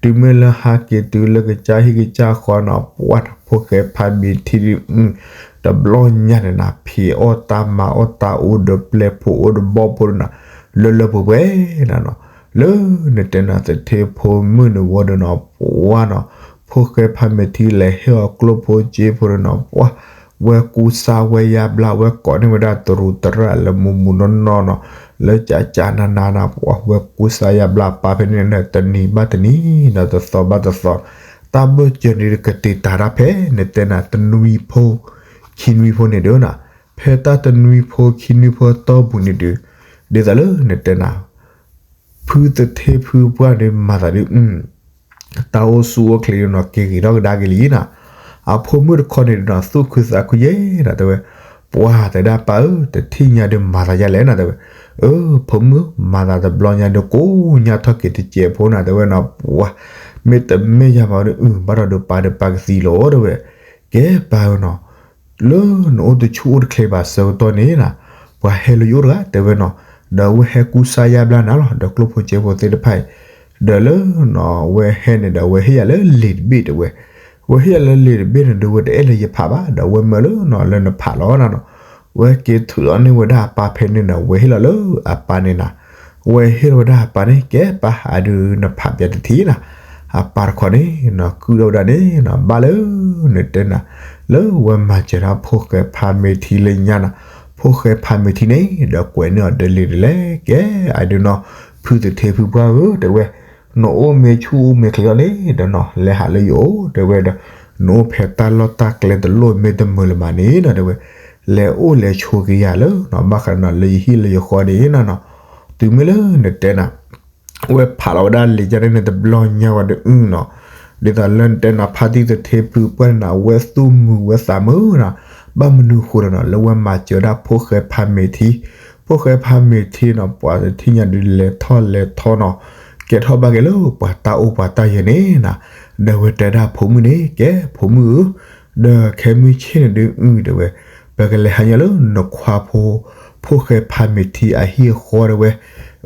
တုၤမ့ၢ်လၢဟးက့ၤတုၤလၢကစၢ်ဟံၣ်ကစၢ်ဃီနီၤ ပှၢ် ဖိၣ်ဃဲဖးမ့ၢ်ထံဒုး တဘျီညါန့ၣ်နီၤ ဖံးအီၣ်တၢ်မၤအီၣ်တၢ်အိၣ်ဒီးပျဲၢ်ဖိအိၣ်ဒီးဘီၣ်ဖိဒုးနီၤ, လၢလၢပှဲၤပှဲၤနီၤနီၤ, လၢနတဲနၤသထ့ဖိမုၣ်န့ၣ်ဝံၤဒုးနီၤ ပှၢ်နီၤ, ဖိၣ်ဃဲဖးမ့ၢ်ထံလဲၤဟ့ၣ်အီၤကျိၣ်ဖိစ့ဖိဒုးနီၤ ပှၢ် ဝဲကူစါဝဲယါဘျါ ဝဲကိးန့ၢ်ဝဲဒၣ်တရူးတရၣ်လၢမူးမူးနီၢ်နီၢ်နီၤ, လၢကကနနနီၤ ပှၢ် ဝဲကူစါယါဘျါပာ်ဖဲန့ၣ်ဒီး တနံၤဘၣ်တနံၤနီၤ တသီဘၣ်တသီ, တၢ်ဘၢၣ်စၢၤန့ၣ်ကတ့ၤတၢ်ဒၣ်ဖဲ နတဲနၤတနွံဖိ ခံနွံဖိန့ၣ်ဒုးနီၤ, ဖဲတၢ်တနွံဖိခံနွံဖိတီၢ်ပူၤန့ၣ်ဒုး, ဒ်သိးလၢနတဲနၤ ဖုသထ့ဖုပှၢ်န့ၣ်မၤသးဒုး တၢ်အိၣ်ဆူၣ်အိၣ်ချ့ဒုးနီၤ က့ၤဂ့ၤထီၣ်ကဒါက့ၤလံနီၤ, အဖိမုၣ်တခီန့ၣ်ဒုးနီၤ သူၣ်ခုသးခုယဲနီၤ တဲဝဲ, ပှၢ်တဲဒၣ်ပၢ်ဧၢ တထံၣ်ညါဒုးမၤသးယါလဲၣ်နီၤ တဲဝဲ, အၢ ဖိမုၣ် မၤသးတဘျီညါဒုးကိးညါထီၣ်က့ၤတစဲးဖိနီၤ တဲဝဲနီၤ ပှၢ် မ့တမ့ၢ်ယၤမးဒုး အုၣ် ဘၣ်ဒီးဒုးပၢ်ဒီးပၢ်ကသံလီၤ တဲဝဲ, ကဲပၢ်ဧၢနီၤ လၢနအိၣ်တဆူၣ်အိၣ်တချ့ဘၣ်ဆၢကတီၢ်န့ၣ်နီၤ, ပှၤဟဲလၢယအိၣ်တဂၤတဲဝဲနီၤ, ဒီးအဝဲဟဲကူစါယါဘျါနၤလီၤ ဒီးကျိၣ်ဖိစ့ဖိသ့ၣ်တဖၣ်အံၤ, ဒီးလၢနီၤ အဝဲဟဲန့ၣ်ဒီး အဝဲဟ့ၣ်ယၤလၢလံာ်တဘ့ၣ်တဲဝဲ, အဝဲဟ့ၣ်ယၤလၢလံာ်တဘ့ၣ်န့ၣ်ဒုး ဝဲတအဲၣ်လၢယဖးဘၣ် ဒီးအဝဲမၢလၢနီၤ လၢနဖးလီၤနီၤနီၤ, ဝဲက့ၤထုးလီၤန့ၢ်ဝဲဒၣ်အပၢ်ဖဲန့ၣ်ဒီး ဝဲဟ့ၣ်လီၤလၢအပၢ်န့ၣ်နီၤ, ဝဲဟ့ၣ်လီၤဝဲဒၣ်အပၢ်န့ၣ် ကဲပၢ် အဒုးနဖးပၠးတထံၣ်နီၤ, အပၢ်တခီန့ၣ်နီၤ ကုၣ်ထီၣ်ဝဲဒၣ်န့ၣ်နီၤ ဘၣ်လၢ နတဲနၤ လၢဝဲမၤစၢၤတၢ်ဖိၣ်ဃဲဖးမ့ၢ်ထံလၢညါနီၤ, ဖိၣ်ဃဲဖးမ့ၢ်ထံန့ၣ် ဒီးကွဲးန့ၢ်အီၤဒ်လဲၣ်ဒ်လဲၣ် ကဲ အဒုးနီၤ ဖုသထ့ဖုပှၢ်ဧၢ တဲဝဲ, နအိၣ်မ့ၢ်ဆူၣ်အိၣ်မ့ၢ်ချ့လီၤန့ၣ်ဒီးနီၤ လဲၤဟးလၢယအိၣ်တဲဝဲဒီး, နအိၣ်ဖဲတၢ်လီၢ်တၢ်ကျဲတလိၣ်မ့ၢ်တမုာ်လၢၤမးန့ၣ်နီၤ တဲဝဲ, လဲၤအိၣ်လဲၤဆိးက့ၤယၤလၢနီၤ ဘၣ်ဃးဒီးလၢယဟံၣ်လၢယဃီန့ၣ်နီၤနီၤ, တုၤမ့ၢ်လၢနတဲနၤ ဝဲဖးလီၤဝဲဒၣ်လံာ်ယါန့ၣ်န့ၣ် တဘျီညါဝဲဒုးအုၣ်နီၤ, ဒ်သိးလၢနတဲနၤ ဖါတံၢ်သထ့ဖုပှၢ်န့ၣ်နီၤ အဝဲသူၣ်မုာ်ဝဲသးမုာ်နီၤ, ဘၣ်မနုၤဃိဒီးနီၤ လၢဝဲမၤစၢၤဒၣ်ဖိၣ်ဃဲဖးမ့ၢ်ထံ, ဖိၣ်ဃဲဖးမ့ၢ်ထံနီၤ ပှၤတထံၣ်ညါဒုးလဲၤထီၣ်လဲၤထီနီၤ, ကဲထီၣ်ဘၣ်က့ၤလၢပှၤတၢ်အိၣ်ပှၤတၢ်ယၢၤန့ၣ်နီၤ, ဒီးဝဲတဲဒၣ်ဖိမုၣ်န့ၣ် ကဲဖိမုၣ်ဧၢ, ဒီးခဲမုၢ်ဆ့ၣ်န့ၣ်ဒုးအုၣ်တဲဝဲ, ပကလဲၤဟးညီလၢနခွါဖိ ဖိၣ်ဃဲဖးမ့ၢ်ထံအဟံၣ်အဃီတဲဝဲ,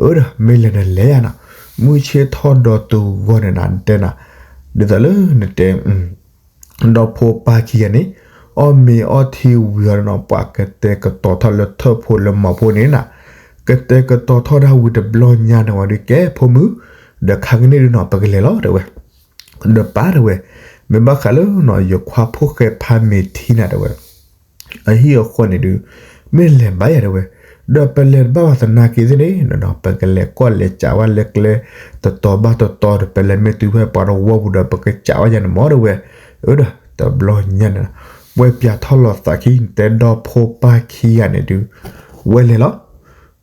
အၢဒီး မ့ၢ်လဲၤနလဲၤယါနီၤ, မုၢ်ဆ့ၣ်ထီၣ်ဒီးတဂီၤန့ၣ်နတဲနၤ, ဒ်သိးလၢနတဲ ဒီဖိပၢ်ခံဂၤန့ၣ် အီၣ်မ့ၤအီထံဝံၤအီၤနီၤ ပှၤကတဲာ်ကတီၤထီၣ်လၢထၢၣ်ဖိလၢမီၤဖိန့ၣ်နီၤ, ကတဲာ်ကတီၤထီၣ်ဒၣ်ဝံၤတဘျီညါန့ၣ်ဝံၤဒီး ကဲဖိမုၣ်, ဒီးခါကန့ၣ်ဒုးနီၤ ပကလဲၤလီၤတဲဝဲ, ဒီးပၢ်တဲဝဲ, မ့ၢ်ဘၣ်ဃးလၢနီၤ ယခွါဖိၣ်ဃဲဖးမ့ၢ်ထံနၤတဲဝဲ အဟံၣ်အဃီန့ၣ်ဒုး မ့ၢ်လဲၤဘၣ်ယၤတဲဝဲ, ဒီးပလဲၤတဘၣ်ဘၣ်သနာ်က့သ့ၣ်န့ၣ်နီၤ ပကလဲၤကွၢ်လဲၤစးဝဲလၢကျဲ တတီၤဘၣ်တတီၤဒီး ပလဲၤမ့ၢ်တုၤဖဲပှၤတဝီပူၤဒီး ပကစးဝဲယၤန့ၣ်မ့ၢ်တဲဝဲ, အၢဒီး တဘျီညါန့ၣ် ဝဲပၠးထီၣ်လီၤသးခံ တဲဒီဖိပၢ်ခံဂၤန့ၣ်ဒုး ဝဲလဲၤလီၤ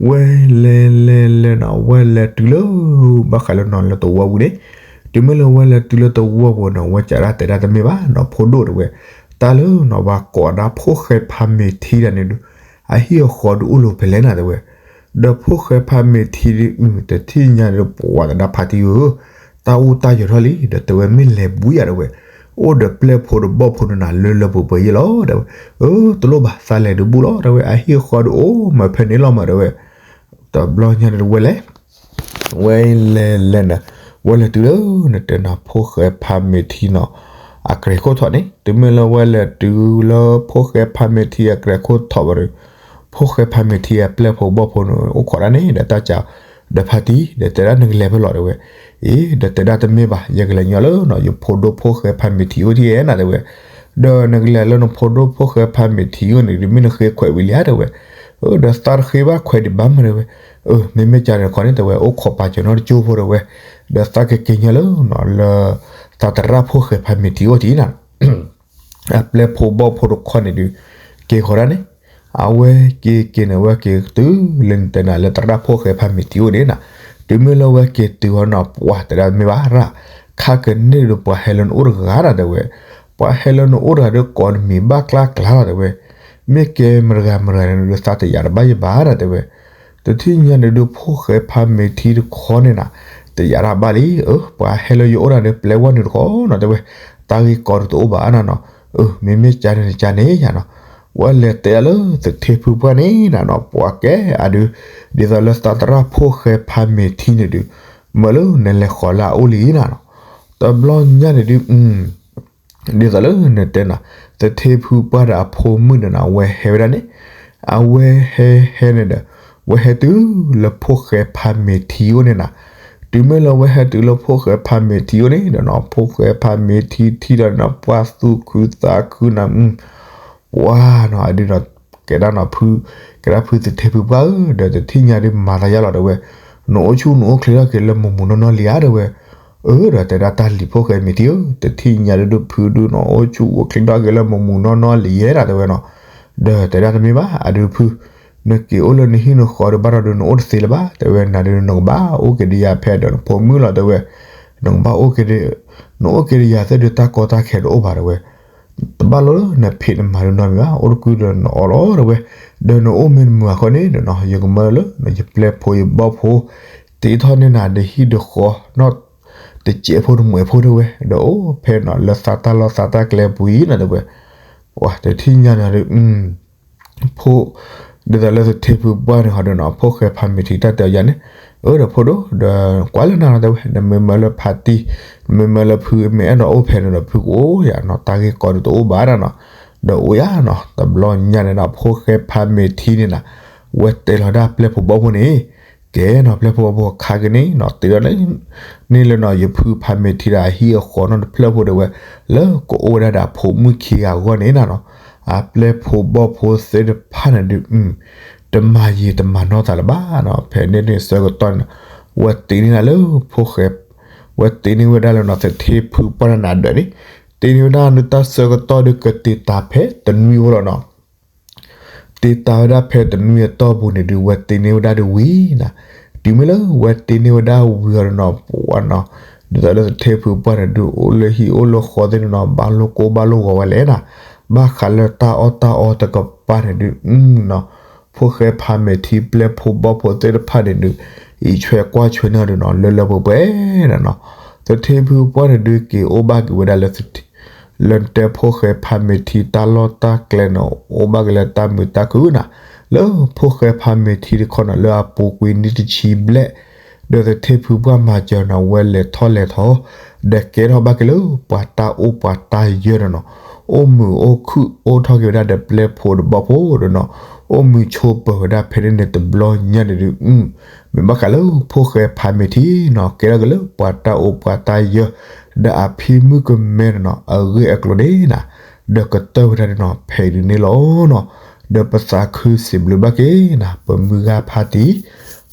ဝဲလဲၤလဲၤလဲၤနီၤ ဝဲလဲၤတုၤလၢ ဘၣ်ဃးလၢနီၤလၢတဝီပူၤန့ၣ်, တုၤမ့ၢ်လၢဝဲလဲၤတုၤလၢတဝီပူၤနီၤ ဝဲစးဒၣ်တဲဒၣ်တမ့ၢ်ဘၣ်နီၤ ဖိဒိၣ်တဲဝဲ, တၢ်လၢနီၤ ပှၤကိးဒၣ်ဖိၣ်ဃဲဖးမ့ၢ်ထံဒၣ်န့ၣ်ဒုး အဟံၣ်အဃီဒုးအိၣ်လၢဖဲလဲၣ်နၤတဲဝဲ, ဒီးဖိၣ်ဃဲဖးမ့ၢ်ထံဒုး တထံၣ်ညါဒီး ပှၤတဒါဖးထံဧၢ, တၢ်အိၣ်တၢ်ယၢၤထီၣ်လံ ဒီးတဲဝဲမ့ၢ်လဲၤဘူးယၤတဲဝဲ, အိၣ်ဒီးပျဲၢ်ဖိဒီးဘီၣ်ဖိန့ၣ်နၤ လၢလၢပှဲၤပှဲၤယဲၢ်လီၤတဲဝဲ, အၢ တလိၣ်ဘၣ် သးလဲၤဒုးဘူးလီၤတဲဝဲ အဟံၣ်အဃီဒုးအိၣ်မးဖဲန့ၣ်လီၤမးတဲဝဲ, တဘျီညါန့ၣ်ဝဲလဲၤ ဝဲလဲၤလဲၤနၤ, ဝဲလဲၤတုၤလၢ နတဲနၤ ဖိၣ်ဃဲဖးမ့ၢ်ထံနီၤ, အကြဲၤခိၣ်ထီၣ်န့ၣ် တုၤမ့ၢ်လၢဝဲလဲၤတုၤလၢဖိၣ်ဃဲဖးမ့ၢ်ထံအကြဲၤခိၣ်ထီၣ်ဝဲဒီး, ဖိၣ်ဃဲဖးမ့ၢ်ထံအပျဲၢ်ဖိဘီၣ်ဖိန့ၣ် အိၣ်ခိးဒၣ်န့ၣ် ဒီးတၢ်စး, ဒီးဖါတံၢ် ဒီးတဲဒၣ်နကလဲၤဖဲလဲၣ်တဲဝဲ, အ့ ဒီးတဲဒၣ်တမ့ၢ်ဘၣ် ယကလဲၤညီလၢနီၤ ယဖိဒိၣ်ဖိၣ်ဃဲဖးမ့ၢ်ထံအိၣ်ထံၣ်ဧဲနၤတဲဝဲ, ဒီးနကလဲၤလၢနဖိဒိၣ်ဖိၣ်ဃဲဖးမ့ၢ်ထံအိၣ်န့ၣ် ဒုးမ့ၢ်နဃ့ခွဲးဝံၤလံဧါတဲဝဲ, အၢ ဒီးသးတဃ့ဘၣ်ခွဲးဒံးဘၣ်မးတဲဝဲ, အၢ မ့မ့ၢ်ကန့ၣ်တခီန့ၣ်တဲဝဲ အိၣ်ခိးပာ်စၢၤနီတကၠိဖိတဲဝဲ, ဒီးသးကက့ၤညီလၢနီၤ လၢ သးသရၣ်ဖိၣ်ဃဲဖးမ့ၢ်ထံအိၣ်ထံၣ်နၤ, အပျဲၢ်ဖိဘီၣ်ဖိတခီန့ၣ်ဒုး က့ၤဃီၤဒၣ်န့ၣ်, အဝဲက့ၤက့ၤန့ၣ် အဝဲက့ၤတုၤလၢနတဲနၤလၢသရၣ်ဖိၣ်ဃဲဖးမ့ၢ်ထံအိၣ်န့ၣ်နၤ, တုၤမ့ၢ်လၢဝဲက့ၤတုၤဃီၤနီၤ ပှၤတဲဒၣ်တမ့ၢ်ဘၣ်ရၣ်, ခါကန့ၣ်ဒီးပှၤဟဲလၢနအိၣ်တဂၤနၤတဲဝဲ, ပှၤဟဲလၢနအိၣ်တဂၤဒီးကိးနမံၤဘၣ်ကျါကျါလီၤ တဲဝဲ, မ့ၢ်ကဲမတဂၤမတဂၤန့ၣ်ဒုးသးတယာ်တဘၣ်ယဘၣ်ဒၣ် တဲဝဲ. တထံၣ်ညါန့ၣ်ဒုး ဖိၣ်ဃဲဖးမ့ၤထံတခီန့ၣ်နၤ, တယာ်တၢ်ဘၣ်လံ, အၢ ပှၤဟဲလၢယအိၣ်တဂၤဒီးပျဲဝဲနုာ်တခီနီၤ တဲဝဲ, တၢ်ဂ့ၢ်ကီဒုးတအိၣ်ဘၣ်နၤနီၤ, အၢ မ့မ့ၢ်ကန့ၣ်ကန့ၣ်ယၤနီၤ, ဝဲလဲၤတဲအီၤလၢသထ့ဖုပှၢ်န့ၣ်နၤနီၤ ပှၤကဲအဒုး, ဒ်သိးလၢသးသရၣ်ဖိၣ်ဃဲဖးမ့ၤထံန့ၣ်ဒုး, မၢလၢနလဲၤဃီၤလၢအအိၣ်လံနၤနီၤ, တဘျီညါန့ၣ်ဒုး ဒ်သိးလၢနတဲနၤ, သထ့ဖုပှၢ်ဒီးအဖိမုၣ်န့ၣ်နၤ အဝဲဟဲဝဲဒၣ်န့ၣ်, အဝဲဟဲဟဲန့ၣ်ဒီး, ဝဲဟဲတုၤလၢဖိၣ်ဃဲဖးမ့ၤထံအိၣ်န့ၣ်နၤ, တုၤမ့ၢ်လၢဝဲဟဲတုၤလၢဖိၣ်ဃဲဖးမ့ၤထံအိၣ်န့ၣ်ဒီးနီၤ ဖိၣ်ဃဲဖးမ့ၤထံထံဒီးနီၤ ပှၤသူၣ်ခုသးခုနၤ ပှၤနီၤ အဒုးနီၤ, ကဲဒၣ်နီၤဖု, ကဲဒၣ်ဖုသထ့ဖုပှၢ်ဧၢ, ဒီးတထံၣ်ညါဒုးမၤသးယါလီၤ တဲဝဲ, နအိၣ်ဆူၣ်နအိၣ်ချ့ထီၣ်က့ၤလၢမုာ်မုာ်နီၢ်နီၢ်လံဧါ တဲဝဲ, အၢ ဒီးတဲဒၣ်တၢ်လံၤဖိၣ်ဃဲမ့ၤထံဧၢ, တထံၣ်ညါဒုးဒုးဖုဒုးနီၤ အိၣ်ဆူၣ်အိၣ်ချ့ထီၣ်က့ၤလၢမုာ်မုာ်နီၢ်နီၢ်လံယဲဒၣ် တဲဝဲနီၤ, ဒီးတဲဒၣ်တမ့ၢ်ဘၣ် အဒုးဖု, နက့ၤအိၣ်လၢနဟံၣ်နဃီဒီးဘၣ်ဒီးဒုးနအိၣ်တသ့လၢၤဘၣ် တဲဝဲ, နၤဒုးနကဘၣ်အိၣ်က့ၤဒီးယၤဖဲဒီးနဖိမုၣ်လီၤ တဲဝဲ, နကဘၣ်အိၣ်က့ၤဒီး, နအိၣ်က့ၤဒီးယၤသ့ၣ်ဒုးတၢ်ကီတၢ်ခဲတအိၣ်ဘၣ် တဲဝဲ တဘၣ်လိာ်လၢနဖံးနမၤဒုးနီတမံၤဘၣ် အိၣ်တကုဒီးနအီၣ်လီၤ တဲဝဲ, ဒီးနအိၣ်မ့ၢ်တမုာ်အဃိန့ၣ်ဒီးနီၤ ယကမၢလၢနယပျဲၢ်ဖိယဘီၣ်ဖိ, တ့ထီၣ်န့ၢ်နၤဒီးဟံၣ်ဒီးဃီ, နီၢ်တစဲးဖိတမှဲးဖိ တဲဝဲ, ဒီးအိၣ်ဖဲနီၤ လၢသးတၢ်လီၢ်သးတၢ်ကျဲပူၤအံၤနီၤ တဲဝဲ, ပှၤတထံၣ်ညါန့ၣ်ဒီး ဖိ, ဒ်သိးလၢသထ့ဖုပှၢ်န့ၣ်ဟီဒီးနီၤ ဖိၣ်ဃဲဖးမ့ၤထံတၢ်တဲအီၤယၤန့ၣ်, အၢ ဒီးဖိဒိၣ် ဒီးကွၢ်လၢနၤနီၤ တဲဝဲ, နမ့ၢ်မၢလၢဖါတံၢ်, နမ့ၢ်မၢလၢဖုမ့ၢ်အဲၣ်ဒိးအိၣ်ဖဲန့ၣ်ဒီးဖုကအိၣ်ယၤနီၤ တၢ်ဂ့ၢ်ကီဒုးတအိၣ်ဘၣ်ဒၣ်နီၤ, ဒီးအိၣ်ယၤနီၤ တဘျီညါန့ၣ်နီၤ ဖိၣ်ဃဲဖးမ့ၤထံန့ၣ်နၤ, ဝဲတဲလီၤဒၣ်ပျဲၢ်ဖိဘီၣ်ဖိန့ၣ်, ကဲနီၤ ပျဲၢ်ဖိဘီၣ်ဖိခါက့ၤန့ၣ်နီၤ တ့ထီၣ်န့ၢ်လၢနီၤ ယဖုဖးမ့ၤထံဒီးအဟံၣ်အဃီနီတဖျၢၣ်ဖိ တဲဝဲ, လၢကအိၣ်ဝဲဒၣ်ဒီးအဖိမုၣ်ခံဂၤအဂီၢ်န့ၣ်နၤနီၤ, အပျဲၢ်ဖိဘီၣ်ဖိသ့ၣ်တဖၣ်န့ၣ်ဒုး တမၤယံာ်တမၤနီၢ်သးလၢၤဘၣ်နီၤ ဖဲန့ၣ်န့ၣ်ဆၢကတီၢ်န့ၣ်, ဝဲတ့န့ၢ်ဒၣ်လၢဖိၣ်ဃဲ, ဝဲတ့န့ၢ်ဝဲဒၣ်လၢနီၤ သထ့ဖုပှၢ်န့ၣ်နၤဒီးန့ၣ်, တ့န့ၢ်ဝဲဒၣ်လၢတၢ်ဆၢကတီၢ်ဒုးကတ့ၤတၢ်ဖဲတနွံဖိလီၤနီၤ တ့တၢ်ဝဲဒၣ်ဖဲတနွံအတီၢ်ပူၤန့ၣ်ဒုး ဝဲတ့န့ၢ်ဝဲဒၣ်ဒုးဝံၤနၤ, တုၤမ့ၢ်လၢဝဲတ့န့ၢ်ဝဲဒၣ်ဝံၤအီၤဒီးနီၤ ပှၤနီၤ, ဒ်သိးလၢသထ့ဖုပှၢ်န့ၣ်ဒုး အိၣ်လၢဟံၣ်အိၣ်လၢဃီသ့ၣ်န့ၣ်နီၤ ဘၣ်လိၣ်ကိၢ်ဘၣ်လိၣ်ဂီၤဝဲလဲၣ်နၤ, ဘၣ်ဃးလၢတၢ်အီၣ်တၢ်အီတကပၤန့ၣ်ဒုး နီၤ, ဖိၣ်ဃဲဖးမ့ၤထံပျဲၢ်ဖိဘီၣ်ဖိသ့ၣ်တဖၣ်န့ၣ်ဒုး အံးဆွဲကွၢ်ဆွဲန့ၢ်အီၤဒီးနီၤ လၢလၢပှဲၤပှဲၤနၤနီၤ, သထ့ဖုပှၢ်န့ၣ်ဒုးက့ၤအိၣ်ဘၣ်က့ၤဝဲဒၣ်လၢ လၢတဲဖိၣ်ဃဲဖးမ့ၤထံတၢ်လီၢ်တၢ်ကျဲန့ၣ် အိၣ်ဘၣ်က့ၤလၢတၢ်မုာ်တၢ်ခုၣ်နၤ, လၢဖိၣ်ဃဲဖးမ့ၤထံတခီန့ၣ် လၢအပူၤကွံာ်နံၣ်တဆံဘျဲၣ်, ဒီးသထ့ဖုပှၢ်မၤစၢၤနီၤ ဝဲလဲၤထီၣ်လဲၤထီၣ်, ဒီးကဲထီၣ်ဘၣ်က့ၤလၢပှၤတၢ်အိၣ်ပှၤတၢ်ယၢၤဒီးနီၤ, အိၣ်မုာ်အိၣ်ခုၣ်အိၣ်ထီၣ်က့ၤဝဲဒၣ်ဒီးပျဲၢ်ဖိဒီးဘီၣ်ဖိဒီးနီၤ, အိၣ်မုာ်ဆိးပၢၤဝဲဒၣ်ဖဲန့ၣ်န့ၣ်တဘျီညါန့ၣ်ဒုး မ့ၢ်ဘၣ်ဃးလၢဖိၣ်ဃဲဖးမ့ၤထံနီၤ ကဲထီၣ်က့ၤလၢပှၤတၢ်အိၣ်ပှၤတၢ်ယၢၤ, ဒီးအဖံမုၣ်ကမဲန့ၣ်နီၤ အဂ့ၢ်အကျိၤန့ၣ်နၤ, ဒီးကတၢၢ်ဝဲဒၣ်န့ၣ်နီၤ ဖဲအံၤဒုးန့ၣ်လီၤနီၤ, ဒီးပသးခုစံးဘျုးဘၣ်က့ၤနၤ ပမုၢ်ဂၤဖါတံၢ်,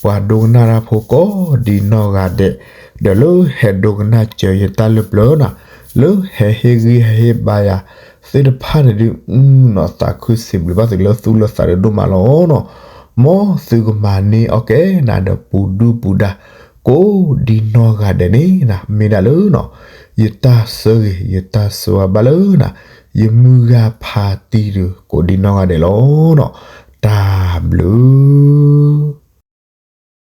ပှၤဒိကနၣ်တၢ်ဖိကိးဒ်နီၢ်ဂၤဒဲး, ဒီးလၢဟဲဒိကနၣ်စၢၤယတၢ်လၢပျၢၤနၤ, လၢဟဲဟ့ၣ်ဂံၢ်ဟဲဟ့ၣ်ဘါယၤသ့ၣ်တဖၣ်န့ၣ်ဒုး နီၤ သးခုစံးဘျုးဘၣ်သုလၢသူၣ်လၢသးဒိၣ်မးလီၤနီၤ, မ်သုကမၤန့ၢ်အီၣ်ကဲနၤဒီးပူၤဒုၣ်ပူၤဒါ ကိးဒ်နီၢ်ဂၤဒဲးန့ၣ်နၤ မ့ၢ်ဒၣ်လၢနီၤ, ယတၢ်ဆၢဂ့ၤ ယတၢ်ဆၢဝါဘၣ်လၢနၤ, ယမုၢ်ဂၤဖါတံၢ်ဒုး ကိးဒ်နီၢ်ဂၤဒဲးလီၤနီၤ, တၢ်ဘျုး